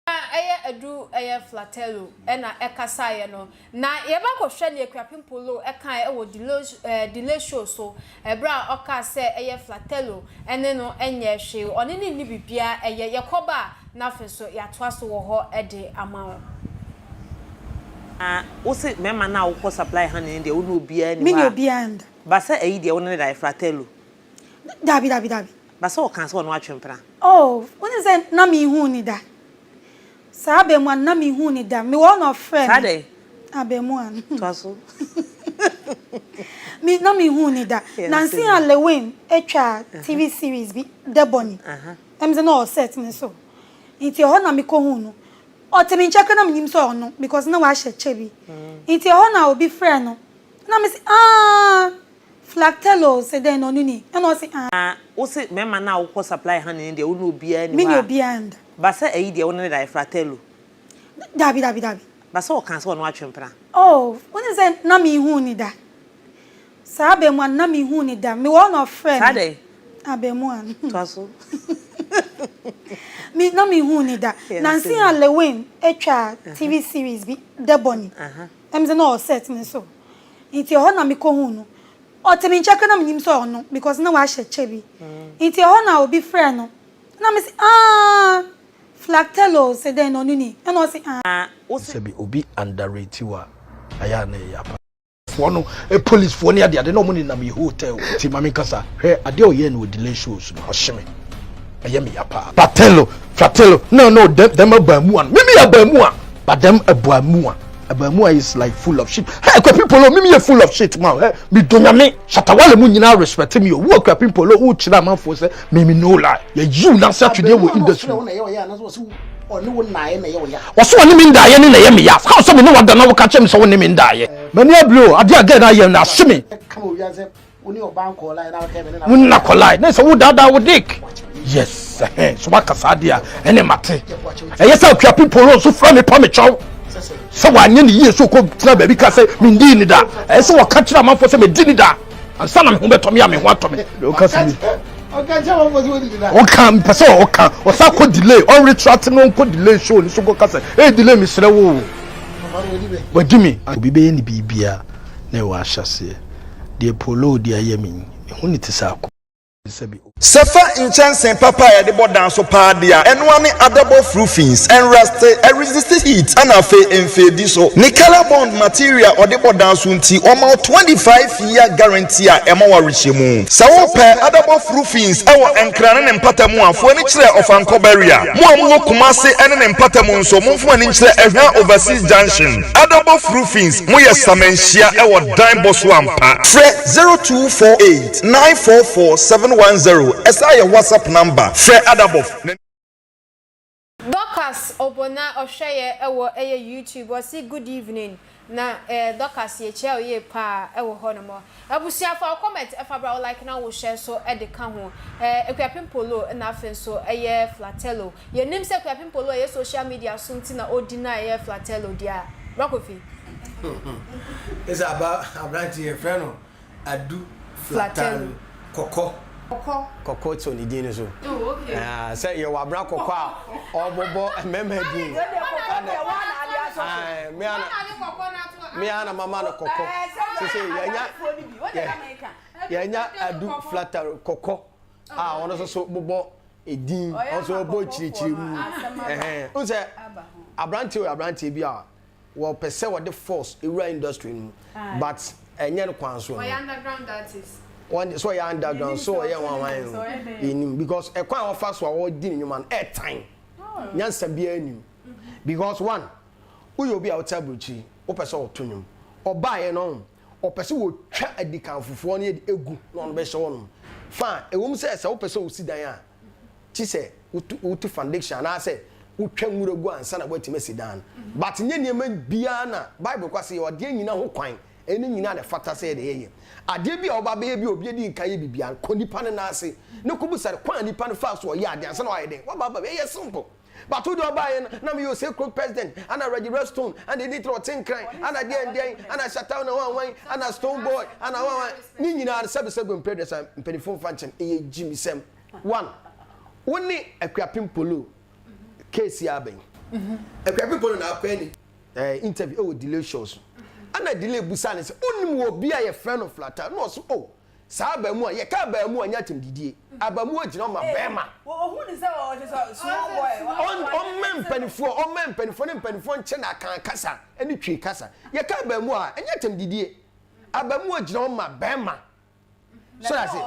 Na ɛyɛ Adu ɛyɛ Flatello ɛna ɛkasaeɛ no. Na yɛba kɔhwɛ nea Akuapem Poloo ɛkaeɛ ɛwɔ Delay Show so ɛberɛ a ɔkaa sɛ ɛyɛ Flatello ɛne no ɛnyɛɛ hwee, ɔne no nni biribiara ɛyɛ. Yɛkɔba a na afei nso yɛatoa so wɔ hɔ de ama wo. Na wo se mɛma no a wokɔ supply honey no deɛ wo ne obiara nni Me ne hɔ a, obiara nda. ba sɛ ayi deɛ wo ne no da yɛ Fratello. Dabi dabi dabi. Ba sɛ ɔkaa sɛ ɔno atwe mpena. Oh, wonim sɛ na menhuu no da. Saa abɛɛmoa no, na menhuu no da. Mewɔ hɔ na ɔfrɛɛ Saa me. dɛn? Abɛɛmoa no. Toa so. Me, na menhuu no da. Yɛn Nansa asɛm a ni. Lewin twaa TV series bi, Debony. Ɛm sɛ na ɔwɔ set no so. Nti ɛhɔ na mekɔhuu no. Ɔte me nkyɛn koraa na mennim sɛ ɔno because na wahyɛ kyɛ bi. Nti ɛhɔ na obi frɛɛ no. Na mese, ah! Flactello se dɛn na ɔno ni? Ɛna ɔse ah. Na wo se mɛma no a wokɔ supply honey no deɛ wo ne obiara nni Me hɔ ne a, obiara nda. ba sɛ ayi deɛ wo ne no da yɛ Fratello. Dabi dabi dabi. Ba sɛ ɔkaa sɛ ɔno atwe mpena. Oh, wonim sɛ na menhuu no da. Saa abɛɛmoa no na menhuu no da. Mewɔ hɔ na ɔfrɛɛ Saa me. dɛn? Abɛɛmoa no. Toa so. Me na menhuu no da. Yɛn Nansa asɛm a ni. Lewin twaa TV series bi, Debony. Ɛm sɛ na ɔwɔ set no so. Nti ɛhɔ na mekɔhuu no. Ɔte me nkyɛn koraa na mennim sɛ ɔno because na wahyɛ kyɛ bi. Nti ɛhɔ na obi frɛɛ no. Na mese aah Flactello sɛ dɛn na ɔno ni? Ɛna ɔse aah. Na wo se. Sɛbi obi underrate wo a, ɛyɛ a na ɛyɛ apa. Foɔ no, police foɔ ne adeade na ɔmo nenam yɛ hotel nti ma menkasa, hwɛ adeɛ a ɔyɛɛ no wɔ delay shows no ɔhye me, ɛyɛ me ya paa. Fratello, fratello, no no dɛm dɛm abaamua no, mimi yɛ abaamua, but dɛm abaamua, abaamua is like full of shit, hey Akuapem Polo, mimi yɛ full of shit ma, hey me dɔ nyame, Shatta Wale mu nyinaa respect me o, wo Akuapem Polo, wo kyerɛ amanfoɔ sɛ me me no lie, yɛ yiw n'ase atwedeɛ wɔ industry mu. Ɔse ɔne me ndaeɛ ne na ɛyɛ me ya, how sɛ me ne wada na woka kyerɛ me sɛ wo ne me ndaeɛ. M'ani abere o, adeɛ a girl no ayɛ no ahye me. Wo nna kɔlae na sɛ wo daadaa wo dick. Yes, ɛhɛn, so waka saa deɛ a ɛne mate. Ɛyɛ sɛ Akuapem Polo nso frɛ me pa me kyɛw sɛ wanyɛ ne yie so kɔ tena baabi ka sɛ mendii ne da. Ɛyɛ sɛ wɔka kyerɛ amanfoɔ sɛ medi ne da ansa na me ho bɛtɔ me a me ho atɔ me. Ɔka sɛ mi. Ɔka mpɛ sɛ ɔka ɔsa kɔ delay ɔnretrate no nkɔ delay show no so kɔka sɛ ee delay mesrɛ wo. Wadi me. Obi bɛyɛ ne biribiara na ɛwɔ ahyɛaseɛ. Deɛ Polo de ayɛ me yi, mehu no te sɛ ako. Sɛbi. Sɛ fa nkyɛnsee papa a yɛde bɔ dan so paa de a, ɛno ara ne adabɔ roofings, ɛnraste, ɛresiste heat ɛna afei ɛmfeedi so. Ne colour bond material a ɔde bɔ dan so nti, ɔma wo 25 year guarantee a ɛma wo awerehyɛmu. Sɛ wopɛ adabɔ roofings wɔ Nkran ne ne mpata mu a, fa w'ani kyerɛ Ɔfankɔ Barrier. Mo a mowɔ Kumase ne ne mpata mu nso, momfa mo ani nkyerɛ Ɛhwa Overseas Junction. Adabɔ Roofings, moyɛ samanhyia wɔ dan bɔ so ampa. Frɛ 0248 944 710, ɛsan yɛ WhatsApp number. Frɛ Adabɔf na. Dorcas Obona ɔhwɛ yɛ wɔ ɛyɛ YouTube ɔse good evening. Na eh Dorcas yɛkyia wo yie paa ɛwɔ hɔ nom. Abusua fa wo comment fa bra wo like na wo share nso de ka ho. Eh Akuapem Polo na afei nso ɛyɛ Flatello. Yɛnim sɛ Akuapem Polo ɛyɛ social media so nti na ɔdi na ɛyɛ Flatello deɛ a. Bra Kofi. Ɛsɛ aba aberante yɛfrɛ no Adu Flatalu Kɔkɔ. Kɔkɔ. Kɔkɔ sɔ ne din no so. Oh, okay. Ah, sɛ yɛwɔ abena kɔkɔ a ɔbɔbɔ mmarima din. Wei deɛ kɔkɔ deɛ waa na ade asɔ so. Ah, me ana. Waa na ade kɔkɔ no ato. Me ana mama no kɔkɔ. Sese yɛnya yɛnya Adu Flatalu Kɔkɔ a ɔno nso so bobɔ edin ɔno nso bɔ kyirikyiri mu. Ɛhɛn. N sɛ aberanteɛ wɔ aberanteɛ bi a wɔpɛ sɛ wɔde force ewura industry no mu but ɛnyɛ no kwan so no. Ɔyɛ underground artist. Wɔn so ɔyɛ underground so ɔyɛ wɔn awan no yɛnim because ɛkwan a wɔfa so a wɔdi ne nnwuma no ɛɛtan nyansa biara nim because one woyɛ obi a wote aburokyiri wopɛ sɛ ɔto nnwom ɔbaeɛ no ɔpɛ sɛ wɔtwa adikanfofoɔ no yɛde egu na ɔno bɛhyɛ hɔ nom fine ɛwom sɛ sɛ wopɛ sɛ wosi dan a Kyi sɛ wotu wotu foundation anaasɛ wotwa nwura gu ansa na woatumi asi dan no. But nyɛ nneɛma biara na Bible kɔ sɛ yɛwɔ adeɛ nyina ho kwan, ɛne nyina na ɛfata sɛ yɛde yɛyɛ. Adeɛ bi a woba bɛyɛ bi a obi adi nkan yɛ biribiara no, kɔ nipa no nan ase na kɔbisa no kwan a nipa no faa so ɔyɛ adeɛ ansa na wayɛ dɛn, waba aba ɛyɛ simple. But wo deɛ ɔbaeɛ no na meyɛ ose kuro president, ana Reggie Redstone, ana Edith ɔte nkran, ana deɛn deɛn, ana Shatta na wan wan, ana Stone Boy, ana wan wan, ne nyinaa no sɛbesɛbe mprɛduasa mpanimfoɔ mfa nkyɛm, ɛyɛ gyimisɛm. One, wo ne Akuapem Polo case yi abɛn. Akuapem Polo na akɔyɛ ne eh, interview ɛwɔ Delay show so. Ɛna Delay busa ne sɛ, wonim wɔ bi a yɛfrɛ no Flata? Na ɔso, oh, saa abaamu a, yɛka abaamu a nyɛ atɛmdidie. Abaamu a gyina hɔ ma bɛrima. Ɔmmɛ mpanifoɔ, ɔmmɛ mpanifoɔ ne mpanifoɔ nkyɛ na akan kasa ne twi kasa. Yɛka abaamu a, ɛnyɛ atɛmdidie. Abaamu a gyina hɔ ma bɛrima. So ase.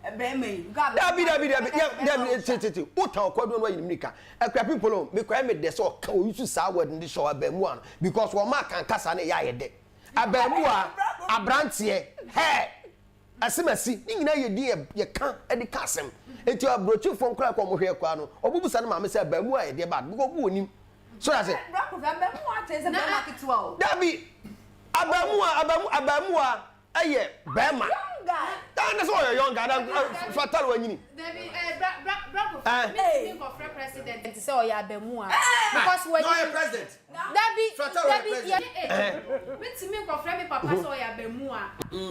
Dabi dabi dabi dabi tete tete wotan ɔkwaduro no ayi ne mirika akuapem polo mekɔɛ me dɛ sɛ ɔka ɔyusu saa word no de hyɛ abaamuwa no because wɔn aka nkasa no ɛyɛ ayɛ dɛ abaamuwa abranteɛ hɛɛ asimasi ne nyinaa yɛ din yɛ ka de ka asɛm eti aburokyifoɔ nkora kɔ wɔn hwɛ kora no ɔbubusa ne maame sɛ abaamuwa yɛ deɛ bad because ɔbu onim so ase dabi abaamuwa abaamu abaamuwa ɛyɛ bɛɛma taa ne sɛ ɔyɛ young guy na fata lo anyini. Dabi eh bra bra bra kofi mi mi nkɔfrɛ president ti sɛ ɔyɛ abɛmua because wɔ ɔyɛ president dabi dabi yɛ eh mi ti mi nkɔfrɛ mi papa sɛ ɔyɛ abɛmua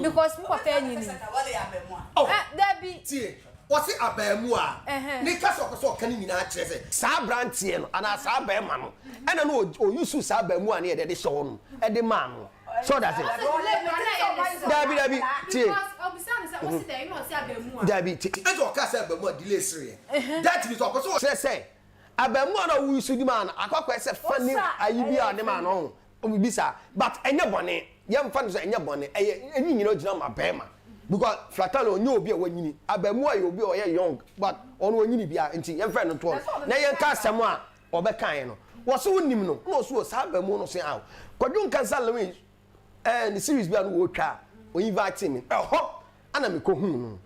because mi papa anyini eh dabi. Tie wɔsi abɛɛmua ne kasa ɔpɛ sɛ ɔka ne nyinaa kyerɛ sɛ saa abranteɛ no anaa saa bɛɛma no ɛna no ɔyusu saa abɛɛmua no yɛ de hyɛ hɔ no ɛde maa no. So ɔda ase. Dabi dabi tie. Dabi tie. Ɛsɛ ɔka sɛ abamu a delay sereɛ. That means ɔpɛ sɛ ɔkyerɛ sɛ abamu a na ɔwɔ su di maa no akɔakɔɛ sɛ fa ne ayi bi a ne maa no ɔho obi saa but ɛnyɛ bɔne yɛmfa no sɛ ɛnyɛ bɔne ɛyɛ ɛni nyina ɔgyina ma bɛrima because flatano ɔnyɛ obi a wanyini abamu a yɛ obi a ɔyɛ young but ɔno ɔnyini bia nti yɛmfa no toɔ no na yɛnka asɛm a Ɔbɛkaeɛ no, wɔse wonim no? Na ɔse wɔ saa abamu no se aw. Kwadwo Nkansah Lewin eh, ne series bi a no wɔtwa a, ɔ invite me. Ɛhɔ ana mekɔhuu no.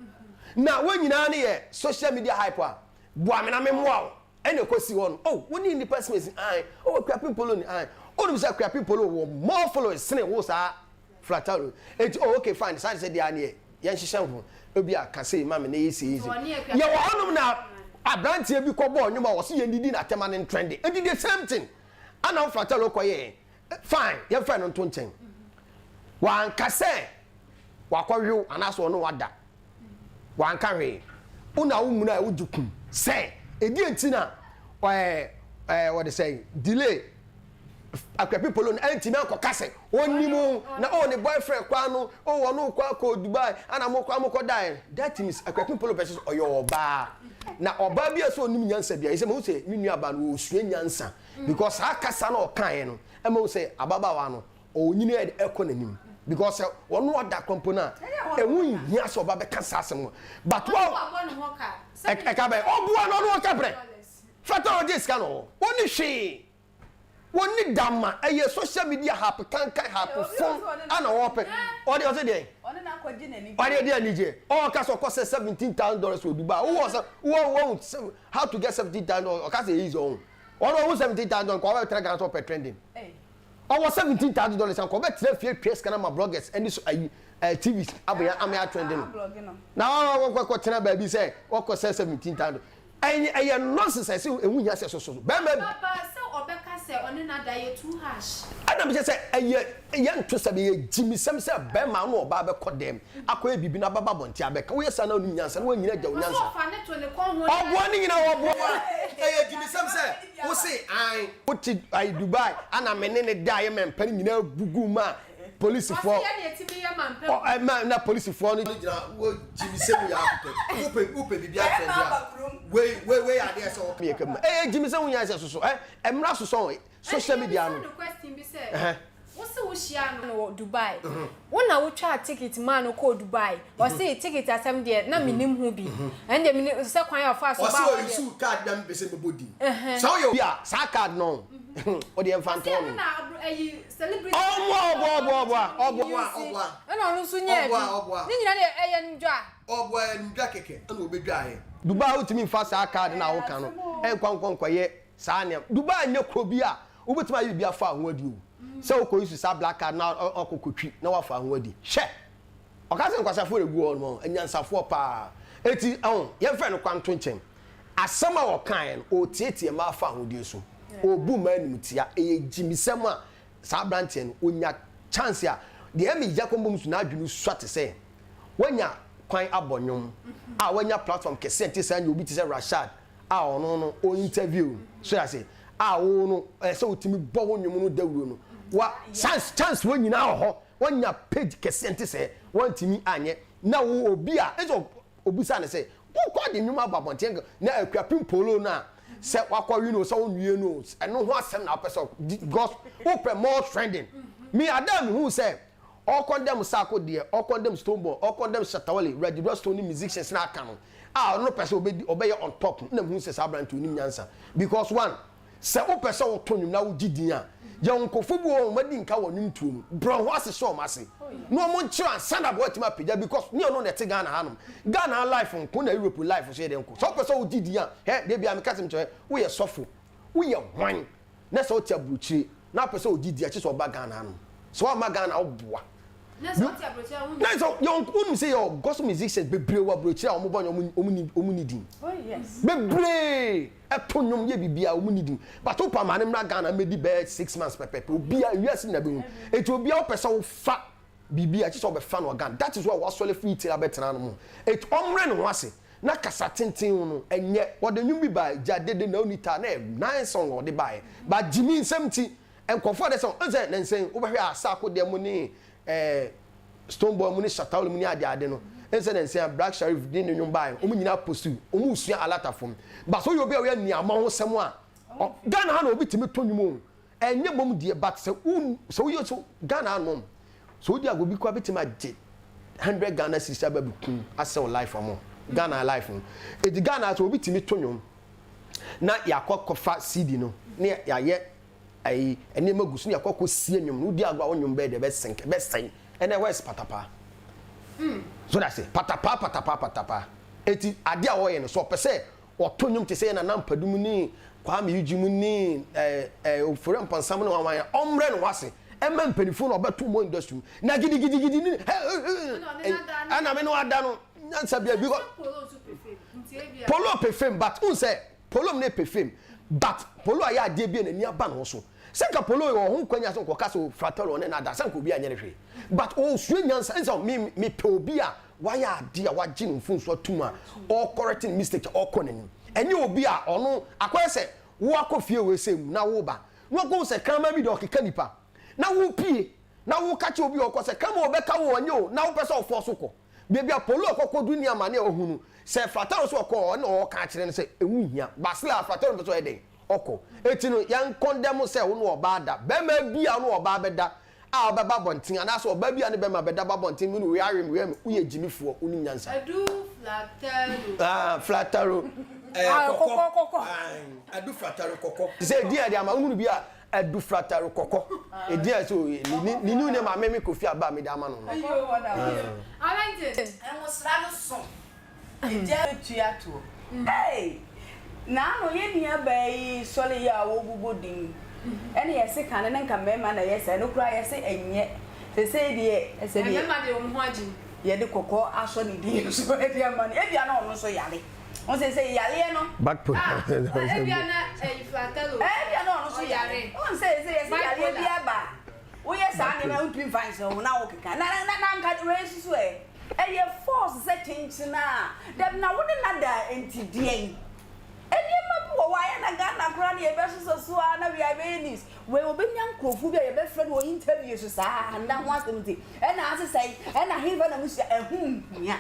Na wɔn nyinaa no yɛ social media hype a, boa me na memmoa wo. Ɛna ɛkɔsi hɔ no, oh, wo ne nnipa simesi, ae, oh, Akuapem Polo ni, ae. Wonim sɛ Akuapem Polo wɔ more followers sene wo saa Flataro. Enti oh okay fine saa de sɛ deɛ neɛ yɛnhyehyɛ ho ebi a ka sei ma me na yɛ sei sei. Yɛwɔ hɔnom na abranteɛ bi kɔ bɔɔ nnwom a wɔse yɛndidi n'atɛm a ne ntrɛnde. Enti the same thing ana wo Flataro kɔ yɛɛ. Fine yɛmfa ɛno nto nkyɛn. Wanka sɛ wakɔwew anaasɛ ɔne wada. Wanka hwee. Wo na wo muna a wogye kum sɛ ɛdeɛ nti na ɛɛ ɛɛ wɔde sɛ delay Akwapi Polo no antumi ankɔka sɛ ɔnim o na oh ne boyfriend koraa no oh ɔno kɔ akɔ Dubai ana mo koraa mokɔ daeɛ. That means Akwapi Polo pɛ sɛ ɔyɛ ɔbaa na ɔbaa bi a sɛ ɔnim nyansa bi a ɛsɛ mahu sɛ me nua baa no ɔsua nyansa because saa kasa na ɔkaeɛ no ɛma hu sɛ ababaawa no ɔnyini ɛde ɛkɔ n'anim because sɛ ɔno ɔda kwan mpo no a ɛho nhia sɛ ɔba bɛka saa asɛm no but wa ɛka bɛn ɔboa no ɔno ɔka brɛ fata ɔgye sika no ɔwɔ ɔni hwee Wɔnni da ma ɛyɛ social media hype kankan hype fon ana wɔpɛ ɔde ɔsɛ deɛ ɔde ɛde anigye ɔka sɛ ɔkɔ sɛ $17,000 wɔ Dubai wowɔ sɛ wowɔ wɔn how to get $17,000 ɔka sɛ easy ɔho ɔno ɔho $17,000 kɔ ɔbɛ tẹrɛ Ghana sɛ ɔpɛ trending. Ɔwɔ $17,000 anka ɔbɛtena fie atwa sika no ama bloggers ɛne so ayi ɛɛ TVs abɔ ama yɛatrɛnde no. Na ɔkɔ kɔ tena baabi sɛ ɔkɔ sɛ 17,000. Ɛyɛ ɛyɛ nonsense ɛsɛ ɛho hia sɛ soso bɛrima. Papa sɛ ɔbɛka sɛ ɔne no ada yɛ too harsh. Ɛna mekyɛ sɛ ɛyɛ yɛnto sɛ ɛyɛ gyimisɛm sɛ bɛrima ne ɔbaa bɛkɔ dɛm akɔyɛ biribi na ababa abɔnten abɛka woyɛ saa na wonim nyansa na woanyini agya wo Ɔsɛ nyansa. ɔfa ne to ne kɔn ho Ɔboa ne nyinaa ɔboa. Ɛyɛ gyimisɛm sɛ wo se ae wote ae Dubai ana me ne ne daeɛ mɛmpɛ no nyinaa gugu ma polisifoɔ Ɔse yɛ deɛ timi yɛ ma mpɛ ɔ ɛma na polisifoɔ no gyina wo gyimisɛm yɛ akopɛ wopɛ wopɛ biribi akyerɛ deɛ a wei wei wei adeɛ sɛ wɔka. Yɛ kama ɛyɛ gyimisɛm wo nyansa soso ɛ ɛmra sosɔ social media no. Ɛne yɛbisa no question bi sɛ Ɛhɛn. Wo se wo hyiaa no wɔ Dubai, wo na wo twaa ticket maa no kɔɔ Dubai, ɔse ticket asɛm deɛ na mennim ho bi, ɛno deɛ menim sɛ kwan a ɔfaa so baa Ɔse hɔ deɛ. ɔuse card bi a mempɛ sɛ mɛbɔ din. Sɛ woyɛ obi a saa card no wo deɛ mfa Ɔse nto ɛno hɔ nom. na ayi celebrity Ɔmmoa ɔboa ɔboa ɔboa ɔboa. Ɔboa ɔboa. Ɛna ɔno nso nyaa bi. Ɔboa ɔboa. Ne nyinaa deɛ ɛyɛ ndwa. Ɔboa ɛyɛ ndwa kɛkɛ ɛna ɔbɛdwaeɛ. Dubai wotumi nfa saa card no a woka no nkɔ nkɔ nkɔyɛ saa nneɛma. Dubai nyɛ kuro bi a Wobɛtumi ayɛ biribi afa ho adi o. Sɛ wokɔ use saa black card na ɔkɔ kɔtwi na wafa ho adi. Hwɛ! Ɔka sɛ nkwaseafoɔ na ɛgu hɔ nom, anyansafoɔ paa. Enti ɛho, yɛmfa ɛno koraa nto nkyɛn. Asɛm a ɔkaeɛ no, ɔreteatea mmaa fahodie so. Ɔrebu mmaa animtia. Ɛyɛ gyimisɛm a saa aberanteɛ no, ɔnya chance a, deɛ ɛyɛ me ya kɔmbom nso n'adwene sua te sɛ wanya kwan abɔ nnwom a wanya platform kɛseɛ nte saa nyɛ obi te sɛ Rashad a ɔno no o interview so yɛ ase a wo no ɛsɛ wotumi bɔ wo nnwom no dawuro no wa chance chance wɔ nyinaa wɔ hɔ wanya page kɛseɛ nte sɛ wantumi anyɛ na wo obi a ɛsɛ obisa ne sɛ wokɔ de nnwom aba abɔnten na akuapem polo no a sɛ wakɔ wi no sɛ wonwie no ɛno ho asɛm na wopɛ sɛ because wopɛ more trending me ada mehu sɛ Ɔrekɔndɛm Sarko deɛ, ɔrekɔndɛm Stonebwoy, ɔrekɔndɛm Shatta Wale, Reggie Rockstone ne musicians no a aka no a ɔno pɛ sɛ ɔbɛdi ɔbɛyɛ on top no na mehu sɛ saa aberante ɔnim nyansa because one sɛ wopɛ sɛ woto nnwom na wogye din a yɛwɔ nkurɔfoɔ bi wɔ hɔ a wɔadi nka wɔ nnwomtoɔ mu brɛ ho ase hyɛ wɔn ase na wɔn nkyerɛ ansa na wɔatumi apagya because ne ɔno na ɛte Ghana hanom Ghana ha life nko na Europe life nso yɛ dɛn nko sɛ wopɛ sɛ wogye din a hɛ da biara meka sɛ mekyerɛ woyɛ sɔfo woyɛ hwan Na sɛ wote aburokyire na wopɛ sɛ ogye di a, kyerɛ sɛ ɔba Ghana hanom. Sɛ woamma Ghana a, woboa. Na sɛ wote aburokyire a, wonni. Na sɛ yɛn wonim sɛ yɛwɔ gospel musicians bebree wɔ aburokyire a wɔbɔ nnwom wɔn ni wɔn ni din. Oh yes. Bebree ɛto nnwom yɛ biribiara wɔn ni din. But wopɛ ama ne mmra Ghana mmɛdi bɛyɛ 6 months pɛpɛpɛ obiara wiase nyinaa bɛhu. Eti obiara wopɛ sɛ wofa biribi a kyerɛ sɛ ɔbɛfa no wɔ Ghana. That is why wasɔre firi tiri abɛtena no mu. Eti ɔmmrɛ ne ho ase. Na kasa tenten no ɛnyɛ. Wɔde nnwom bi baeɛ, Gya Dede na Onni Taa, na ɛyɛ nice song a wɔde baeɛ. But Gyimii nsɛm nti, nkurɔfoɔ de sɛ, wohu sɛ nansa yi wobɛhwɛ a Sarko deɛ mu ne eh, Stonebwoy mu ne Shatta Wale mu ne adeade no, ɛne sɛ nansa yi a Black Sherif de ne nnwom baeɛ no, wɔn nyinaa post, wɔn resua Alata fam. But sɛ woyɛ obi a woyɛ nneɛma ho sɛm a, Ghana ha na obi tumi to nnwom o. Ɛnyɛ mmom deɛ but sɛ wo sɛ woyɛ so Ghana anom sɛ wodi agorɔ bi koraa bɛtumi agye 100 Ghana cedis aba bɛkum asɛ wo life ɔmo Ghana life no eti Ghana sɛ obi tumi to nwom na yɛakɔ kɔfa CD no na yɛayɛ ayi nneɛma gu so na yɛakɔ kɔ sie nwom no wodi agorɔ a wo nwom bɛyɛ deɛ bɛsɛnk bɛsɛn ɛnɛ ɛhɔ yɛ patapaa so that's it patapaa patapaa patapaa eti adeɛ a wɔyɛ no so ɔpɛ sɛ Wɔto nnwom te sɛ yɛn Nana Mpadum ne Kwame Eugene mu ne ɛɛ ɛɛ Ofori Amponsah mu ne wɔn a ɔmmrɛ ne ho ase ɛma mpanimfoɔ na ɔbɛto wɔn industry mu na gidigidigidi ne hɛ ɛna me ne wada no nyansa bia bi polo pɛ fame but n sɛ polo ne pɛ fame but polo ayɛ adeɛ bi a n'ani aba ne ho so sɛ nka polo yɛ ɔho kwanya sɛ nkɔka sɛ fratɛl ɔne nada sɛ nka obi anyɛ ne hwee but ɔsua nyansa nsɛ me mepɛ obi a Wayɛ ade a wagye ne mfomso atum a ɔrekɔrɛte ne mistake a ɔrekɔ n'anim. Ɛnyɛ obi a ɔno akɔyɛ sɛ wo akɔ fie wei sɛ mu na woba na wakɔhu sɛ kraman bi deɛ ɔkeka nipa na wopie na woka kyerɛ obi a ɔkɔ sɛ kraman ɔbɛka wo ɔnyɛ o na wopɛ sɛ ɔfɔ so kɔ. Baabi a Polo akɔkɔdu ne amane a ɔhu no sɛ Frataro sɛ ɔkɔ ɔne ɔɔka akyerɛ no sɛ ɛho nhia but still a Frataro mpɛ sɛ ɔyɛ dɛn ɔkɔ. Eti no yɛn kɔndɛm sɛ wo ne ɔbaa da. Bɛrima bi a wo ne ɔbaa bɛda a ɔbɛba abɔnten anaasɛ ɔbaa bi a ne bɛma bɛda ba abɔnten mu no wei awe me wei me woyɛ gyimifoɔ wonim nyansa. Adu flataro. Ah flataro. Ɛɛ Ah, kɔkɔ. kɔkɔ kɔkɔ. Ae, adu flataro kɔkɔ. Te sɛ edin a yɛde ama wohunu bi a adu flataro kɔkɔ. Edin a so ne ne ne new name a me me Kofi Aba a mede ama no no. Ayo Arlington. Nwosra no so. Egya betua toɔ. Ei! Naano yɛn nua baa yi sɔre yi a wɔbobɔ din. Ɛne yɛse kane no nka mmarima na ɛyɛ saa, ɛno koraa yɛse ɛnyɛ. Sesei deɛ ɛsɛ deɛ. Mmarima deɛ wɔn ho agye mu. Yɛde kɔkɔɔ asɔ ne din so de ama no. Ebia na ɔno nso yare. Wohu sɛ sɛ yareɛ no. Back pain. Ah, ebia na ɛyi flatelo. Ebia na ɔno nso yare. Wohu sɛ sɛ yɛse yareɛ bi aba a, woyɛ saa nneɛma a wontumi mfa nhyɛ wo ho na wokeka. Na na na nka wei nso so ɛ? Ɛyɛ force sɛ kyenkyen a. Dabi na wo ne no ada a enti deɛn? Nneɛma bi wɔ hɔ a ɛyɛ na Ghana koraa no yɛbɛsosɔ so ara na wia ɛbɛyɛ news. Wei wɔbɛnya nkurɔfoɔ bi a yɛbɛfrɛ no wɔ interview so saa nna ho asɛm nti ɛna asesɛe ɛna hefa na mohyia ɛho nhia.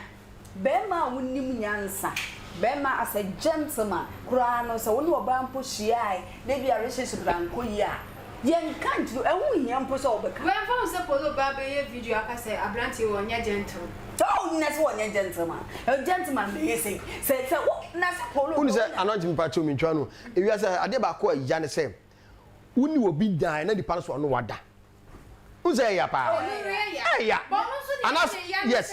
Bɛrima a wonim nyansa, bɛrima as a gentleman koraa no sɛ wo ne ɔbaa mpo hyiae na ebi a relationship no ankɔ yie a yɛnka nkyerɛ wo, ɛho nhia mpo sɛ wobɛka. Wei ɛmfa ho sɛ Polo ba bɛyɛ video aka sɛ abranteɛ yi ɔnyɛ gentle. Sɛ wo nyina sɛ ɔnyɛ gentleman, gentleman bɛyɛ sei, sɛ sɛ wo na sɛ Polo Wonu sɛ anointing mepa kyɛw mentwa no ewiase adeɛ baako a ɛya ne sɛ wo ne obi dae na nipa no so ɔno wada Wonu sɛ ɛya paa ɛya anas yes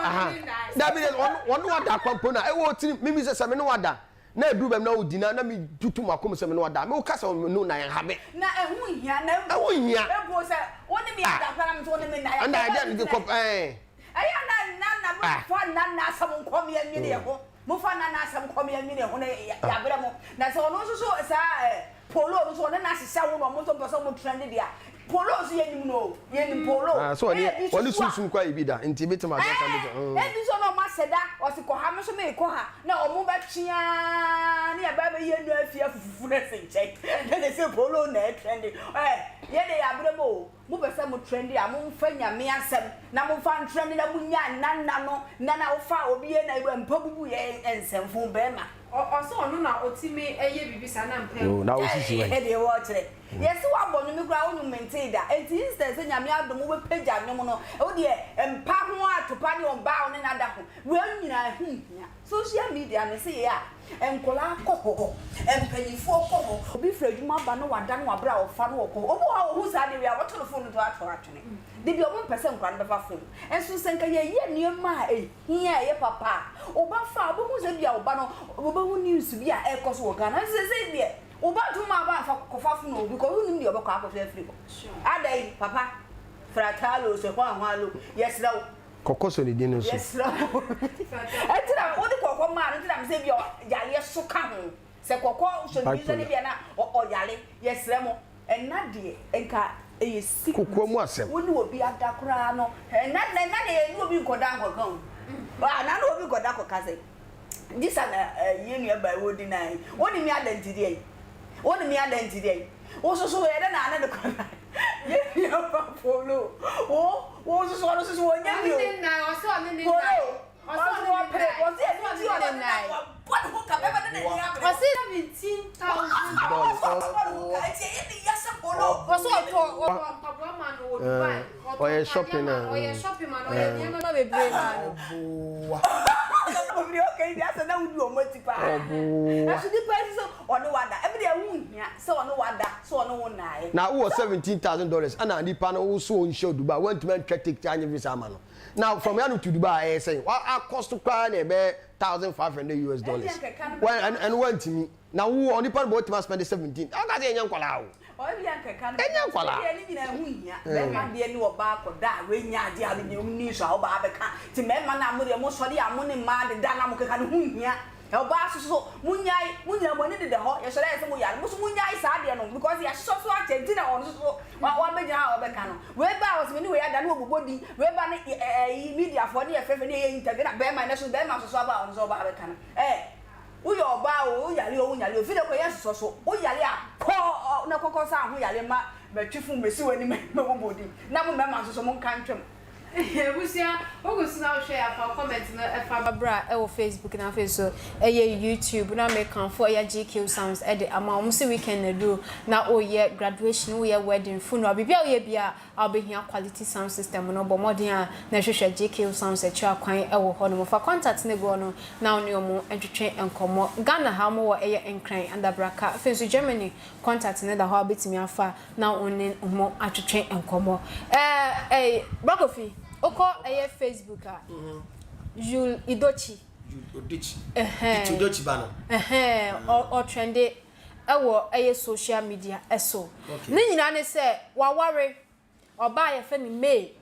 aha dabi ɔno wada akwampɔ na ɛwɔ tirim mimi sɛ sɛ me ne wada na eduru baabi na odi na na mi tutu mu akɔm sɛ me ne wada me woka sɛ no na yɛn ha me. Na ɛho nhia na ɛho nhia. Ebo sɛ wo ne me ada koraa na me nso wo ne me nna. Ɛna ɛdeɛ de kɔ ɛɛ. Ɛyɛ na nna na mo fa nna nna asɛm nkɔ me ɛnwene yɛ ho. Mo fa nna nna asɛm nkɔ me ɛnwene yɛ ho na yɛabrɛ mo. Na sɛ ɔno nso so saa ɛ polo no nso ɔne no ahyehyɛ wo na ɔmo nso mpɛ sɛ ɔmo trend deɛ a polo nso yɛnim no o yɛnim polo. Ah, so ɔne ɔne sunsum kɔ ayɛ bi da nti ebi tɛm adi aka bi sɛ. Ebi nso na ɔmo asɛ da ɔsi kɔ ha me nso meekɔ ha na ɔmo bɛtwe aa ne yɛba abɛyɛ nu afie afufufu no asi nkyɛn na sɛ sɛ polo na ɛtrend ɛ yɛ de yɛabrɛ mo o. Mo pɛ sɛ mo trendi a mo nfa nyame asɛm na mo nfa ntrendi na mo nya nna nna no nna na wo fa obi yɛ na mpa bubu yɛ nsɛmfo bɛɛma. Ɔsɛ ɔno na ɔtumi yɛ biribi saa na mpa abu. Na wo sisi wɛn. Ɛdeɛ wɔkyerɛ yɛse wabɔ nwom koraa wo nwom mentee da enti instead sɛ nyame adom wo bɛ pagya nwom no wo deɛ mpa ho atopa ne ɔbaa wo ne no ada ho wei nyinaa ɛho nhia social media mese yɛ a Nkwadaa kɔ hɔ, mpanimfoɔ kɔ hɔ. Obi firi adwuma ba na wada na wabrɛ a ɔfa na ɔkɔ hɔ. Obi wɔ hɔ a ɔhu saa adeɛ wei a, ɔto ne fon no to ato atwene. Da bi wɔmpɛ sɛ nkwadaa no bɛfa fon. Nso sɛ nka yɛyɛ nneɛma a ɛhia a ɛyɛ papa a, wo ba fa a, wobɛhu sɛ ebia wo ba no, wobɛhu news bi a ɛrekɔ so wɔ Ghana. Nso seesei deɛ, wo ba ntumi mma wo ba mfa kɔfa fon o, because wonnim deɛ ɔbɛkɔ akɔhwɛ afiri hɔ. Adɛn, papa, frataalo, sɛ hwanhwaalo, yɛsrɛ wo. Kɔkɔ sɔ ne din no so. Yɛsrɛ wo. Ɛnti na wode kɔkɔ maa no nti na mesɛ bia yareɛ so ka ho. Sɛ kɔkɔ sɔ ne din so ne bia na ɔyare. Yɛsrɛ mo. Ɛna deɛ nka ɛyɛ secret. Kokoa mu asɛm. Wo ne obi ada koraa no. Ɛna ɛna deɛ yɛne obi nkɔda nkɔka o. Ana ne obi nkɔda kɔka sɛ. Gisa na yɛn nua baa wɔ di nan. Wo ne me ada nti deɛ. Wo ne me ada nti deɛ. Wo soso yɛ dɛ na ane ne kɔda. Yɛn nua ba polo. Wo wo soso ɔno soso wɔnyɛ bi o. Ɔne ne nan ɔsɛ ɔne ne nan. Polo. Ɔsɛ wɔpere ɔsɛ ɛno nti ɔne ne nan. Wɔbɔ ne ho ka bɛma ne n'ani abere. Ɔsɛ 17,000 dollars. Ɔbɔ ne ho ka nti ɛyɛ ne ya sɛ polo. Ɔsɛ ɔtɔ ɔtɔ mpaboa ma no wɔ Dubai. Ɔtɔ Ɔyɛ ntadeɛ shopping ma a. no ɔyɛ shopping ma no ɔyɛ nneɛma bebree ma no. Ɔboa. Obiri okay bi asɛ na wodi wɔn akyi paa. Ɔboa. Ɛso nipa yi sɛ ɔne wada ebi deɛ ɛho nhia sɛ ɔne wada sɛ ɔne wo nnaeɛ. Na wowɔ $17,000 ɛna nipa no wo so ɔnhyɛ wo Dubai woantumi antwa ticket anyɛ visa ama no na from Yano to Dubai ɛyɛ sɛn wa akɔ so koraa na ɛbɛyɛ $1,500 US dollars ɛno woantumi na wo onipa no bɔ wotumi aspend 17 ɔka sɛ ɛnyɛ nkwadaa o ɛnyɛ nkwadaa. Ɛdeɛ ne nyinaa ɛho nhia bɛrima deɛ ne ɔbaa kɔda a wei nyɛ adeɛ a ne ni so a ɔbaa bɛka nti mmarima no a mo deɛ mo sɔre a mo ne mmaa deda na mo keka no ho nhia. Ɔbaa so so monyae, mo nyinaa mo ani deda hɔ, yɛsɔre ayɛ sɛ mo yare, mo so monyae saa adeɛ no because yɛasosɔ so akyɛ nti na ɔno nso so wabɛgyina ha a ɔbɛka no. Wei ba a ɔsɛ me ne wei ada na wɔbobɔ din, wei ba ne ɛyi mediafoɔ ne yɛfrɛfrɛ ne yɛyɛ interview na bɛrima ɛnɛ so bɛrima nso so aba a ɔno nso ɔba abɛka no. Ɛɛ woyɛ ɔbaa o, woyare o, wonyare o, fi dɛ kɔ yɛ nsosɔ so, woyare a kɔ na kɔkɔ sa ho yare ma mɛtwe fon mɛsi w'anim mɛbobɔ din na mo mmarima nso so monka ntwam. Abusua wogu so na wohwɛ a fa wo comment no fa bra ɛwɔ Facebook na afei nso ɛyɛ YouTube na me kamfo ɛyɛ GQ sounds ɛde ama wɔn se weekend na duru na woyɛ graduation woyɛ wedding funeral biribi a woyɛ bia a wobɛhia quality sound system no bɔ mmɔden a na hwehwɛ GQ sounds akyiri akwan ɛwɔ hɔ nom fa contact no gu hɔ no na wo ne wɔn ntwetwe nkɔmmɔ Ghana ha wɔn wɔ ɛyɛ Nkran Adabraka afei nso Germany contact no da hɔ a wobɛtumi afa na wo ne wɔn atwetwe nkɔmmɔ. Ɛɛ ɛɛ Bra Kofi, wokɔ ɛyɛ Facebook a, Yul Idochi. Yul Odochi. Ɛhɛn. Ichi Odochi ba no. Ɛhɛn, ɔtrɛnde. wɔ ɛyɛ social media so. Ne nyinaa ne sɛ waware ɔbaa a yɛfrɛ no May.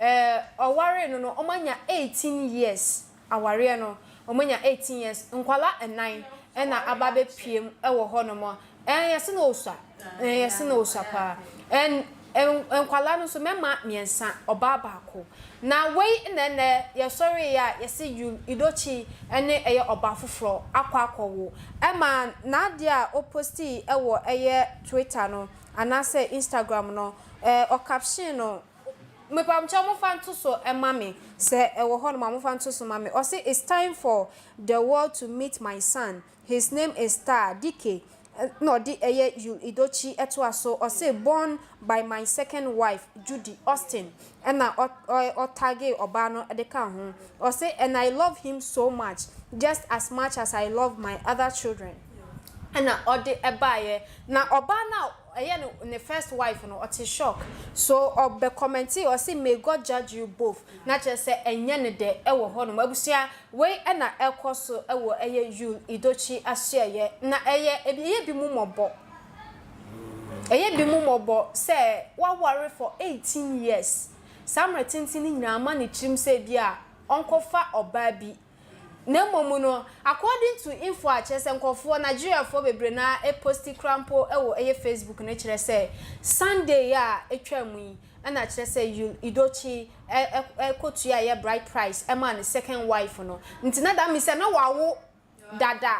Ɛɛ ɔwaree no no wɔanya 18 years awareɛ no wɔanya 18 years nkwadaa nnan na aba abɛpue mu wɔ hɔnom. Ɛɛ yɛse na ɔsua ɛɛ yɛse na ɔsua paa ɛn nkwadaa no nso mmarima mmiɛnsa ɔbaa baako. Na wei na ɛnnɛ yɛsɔreeɛ a yɛse Yul Edochie ne ɛyɛ ɔbaa foforɔ akɔ akɔwo. Ɛma n'adeɛ a ɔpostii wɔ ɛyɛ Twitter no anaasɛ Instagram no ɛɛ ɔcaption no Mepamkyɛw momfa nto so ma me sɛ ɛwɔ hɔ nom a momfa nto so ma me ɔse it's time for the world to meet my son his name is Star Dike na ɔde ɛyɛ Yul Edochie ɛtoa so ɔse born by my second wife Judy Austin ɛna ɔtagee ɔbaa no de ka ho ɔse and I love him so much just as much as I love my other children ɛna ɔde ɛbaeɛ na ɔbaa no a ɛyɛ no ne first wife no ɔte shock so ɔbɛ commentee ɔse may God judge you both na kyerɛ sɛ ɛnyɛ ne dɛ ɛwɔ hɔ nom abusua wei ɛna ɛkɔ so ɛwɔ ɛyɛ Yul Edochie ahyiɛyɛ na ɛyɛ ɛyɛ bi mu mɔbɔ ɛyɛ bi mu mɔbɔ sɛ waware for 18 years saa mmerɛ tenten no nyinaa ama ne tirim sɛ bi a ɔnkɔfa ɔbaa bi Na mmom no, according to info a kyerɛ sɛ nkurɔfoɔ, Nigeriafoɔ bebree no ara posti koraa mpo wɔ ɛyɛ Facebook no kyerɛ sɛ Sunday yi a atwa mu yi na kyerɛ sɛ Yul Edochie kɔtua ɛyɛ bride price maa ne second wife no. Nti na that means sɛ na wawo dada.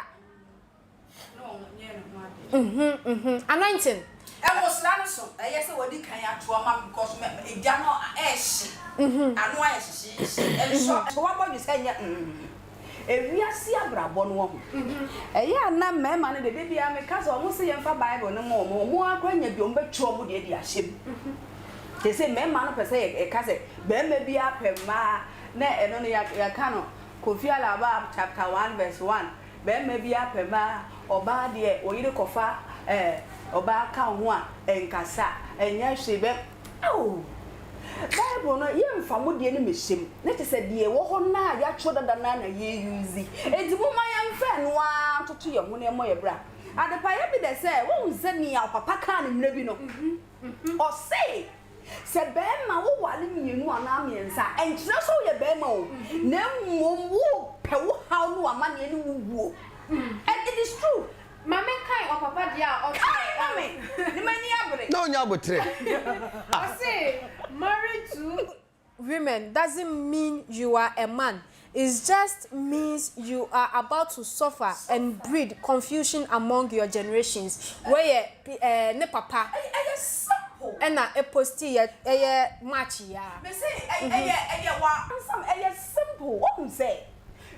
Mhm mhm anointing. Ɛngosra no so ɛyɛ sɛ wadi kan ato ama me because me egya no ɛɛhye ano ayɛ hyehyeehye ɛnsɔ. Sɛ wabɔ dwe sɛ nyɛ mm ewiase abrabɔ no wahu ɛyɛ a na mmarima no deɛ da biara meka sɛ wɔn se yɛmfa bible no ma wɔn wɔn ara koraa nya bi wɔn bɛtwerɛ wɔn deɛ de ahyɛ mu seesei mmarima no pɛ sɛ yɛka sɛ barima biara pɛ mmaa na ɛno no yɛka no Kofi Alaba chapter one verse one Barima biara pɛ mmaa, ɔbaa deɛ wo yere kɔfa eh, ɔbaa ka wo ho a, ɛnkasa, ɛnyɛ hwee, bɛ oh! Bible no, yɛmfa mo deɛ no mmɛhyɛ mu, na kyerɛ sɛ deɛ ɛwɔ hɔ no a yɛatwerɛ dada no ara na yɛ use, enti momma yɛmfa ɛno ara ntoto yɛn ho na yɛmmɔ yɛn bra. Adepa yɛ me dɛ sɛ woahu sɛ nea ɔpapa kaa no mmerɛ bi no, ɔse. Sɛ barima wo ware mmienu anaa mmiɛnsa a, ɛnkyerɛ sɛ woyɛ barima o, na mmom worepɛ wo haw ne w'amaneɛ ne wo wuo. And it is true. Ma me nkae ɔpapa deɛ a ɔkae. Kae ma me, na m'ani abere. Na ɔnya aboterɛ. Ɔse married to women doesn't mean you are a man It's just means you are about to suffer and breed confusion among your generations wei yɛ eh, ne papa Ɛyɛ simple. ɛna ɛposti yɛ ɛyɛ March yi ara. Me se ɛyɛ ɛyɛ wa ansam ɛyɛ simple wohu sɛ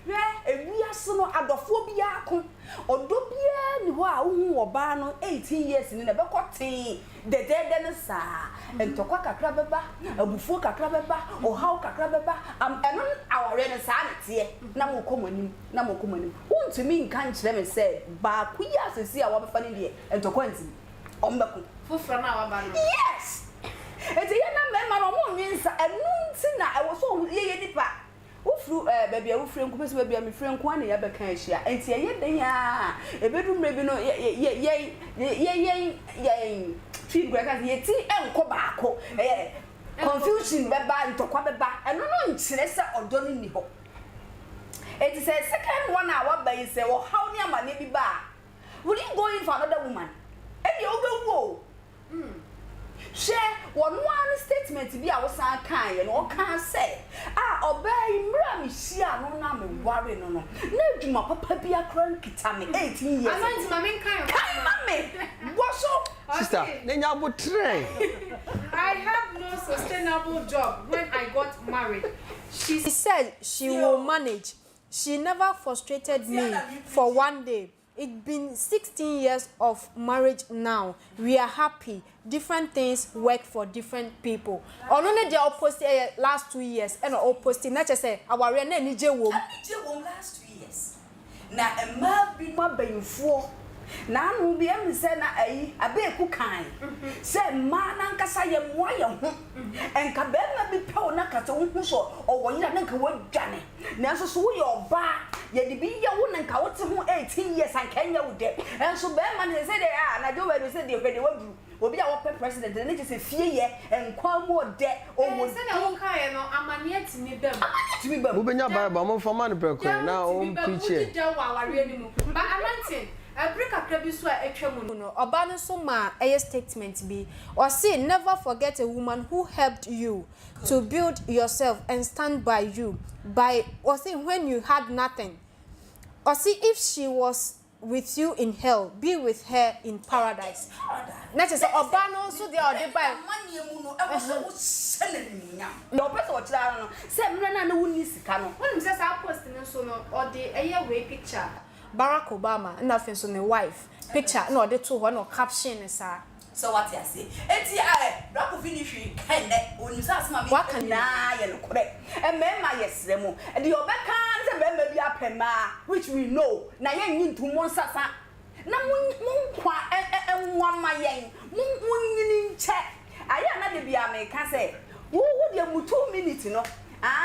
hwɛ ewiase no adɔfoɔ biara ko ɔdɔ biara nni hɔ a wohu ɔbaa no 18 years ni na ɛbɛkɔ tee Dɛdɛɛdɛ no saa. Ntɔkwa kakra bɛba, abufuo kakra bɛba, ɔhaw kakra bɛba. Am, ɛno ne awareɛ no, saa na ɛteɛ. Na morekɔ mo anim, na morekɔ mo anim. Wontumi nka nkyerɛ me sɛ baako yi a seesei a wɔabɛfa no deɛ, ntɔkwa nti, wɔbɛko. Foforɔ no a waba no. Yes! Enti ɛyɛ na mmarima no, wɔnnwe nsa. Ɛno nti na ɛwɔ sɛ wɔhu, yɛyɛ nnipa. Wofiri ɛɛ baabi a wofiri nko, mese baabi a mefiri nko ara na yɛabɛka ahyia. Enti ɛyɛ dɛn ara a, ɛbɛduru mmerɛ bi no, yɛ yɛ yɛn yɛ yɛn yɛn twi no koraa yɛka sɛ yɛn ti nkɔ baako. Ɛyɛ confusion bɛba, ntɔkwa bɛba. Ɛno no nkyerɛ sɛ ɔdɔ no nni hɔ. Enti sɛ second one a waba yi, sɛ ɔhaw ne amaneɛ bi ba a, will you go in for another woman? Ɛnneɛ wobɛwu o. Hwɛ, ɔno ara ne statement bi a ɔsan kaeɛ no, ɔkaa sɛ, Ah, ɔbaa yi, mmerɛ a mehyiaa no na mewaree no no, na adwuma papa biara koraa nkita me 18 years ago. Anointing, ma menkae wo. Kae ma me! Bɔ so! Sister, na nya aboterɛ. I have no sustainable job when I got married. She said she will manage. She never frustrated me for one day. It been 16 years of marriage now we are happy different things work for different people ɔno ne deɛ ɔposti ɛyɛ last 2 years ɛna ɔposti na kyerɛ sɛ awareɛ na anigye wom. Anigye wom last 2 years na mmaa binom abayinfoɔ na ano bi ɛmi sɛ na ayi abeeku kan sɛ mmaa nankasa yɛ mmoa yɛ ho nka bɛrima bi pɛ wo na ka sɛ wohu sɛ ɔwɔ yere a na nka wadwane. Nanso so woyɛ ɔbaa? Yɛde bi yɛ wo na nka wote ho 18 years anka ɛnyɛ wo dɛ. Nso bɛrima no sɛ deɛ a anadwo wei no sɛ deɛ hwɛ deɛ waduru. Obi a wɔpɛ president no ne kyɛ sɛ fie yɛ, nkwa mu ɔdɛ, ɔwɔ Ɛɛ, sɛdeɛ wokaeɛ no, amaneɛ tumi ba mu. Amaneɛ tumi ba mu. Mobɛnya Bible a, momfa mma no prɛko Dɛw na tumi ba mu, ɔmpreachi wodi ɛ. dɛw wɔ awareɛ no mu. But Anointing, ɛbere kakra bi nso a atwa mu no, ɔbaa no nso maa ɛyɛ statement bi. Ɔse, Never forget a woman who helped you to build yourself and stand by you by, ɔse, when you had nothing. Ɔse, if she was with you in hell, be with her in paradise. Na kyerɛ sɛ ɔbaa no nso deɛ ɔde bae. Amanneɛ mu no, ɛwɔ sɛ wohyɛ no animuonyam. Deɛ ɔpɛ sɛ ɔkyerɛ ara no, sɛ mmerɛ no a na wonni sika no. Wonim sɛ saa post no nso no, ɔde ɛyɛ wei picture. Barack Obama ɛna afei nso ne wife picture ɛna ɔde too hɔ ɛna ɔcaption no saa. Sɛ wate aseɛ? Enti ɛɛ, Bra Kofi nni hwee ka nnɛ. Ɔnim sɛ asɛm a meka Waka nyinaa yɛ nokorɛ. Mmarima, yɛsrɛ mo, deɛ ɔbɛka ara ne sɛ barima bi apɛ mmaa, which we know, na yɛnnye ntom, monsasa na mo mo nkwa ɛ ɛ nwa mma yɛn, mo monyini nkyɛ. Ayɛ a na da biara meka sɛ, wo wo deɛ mu two minutes no, ah.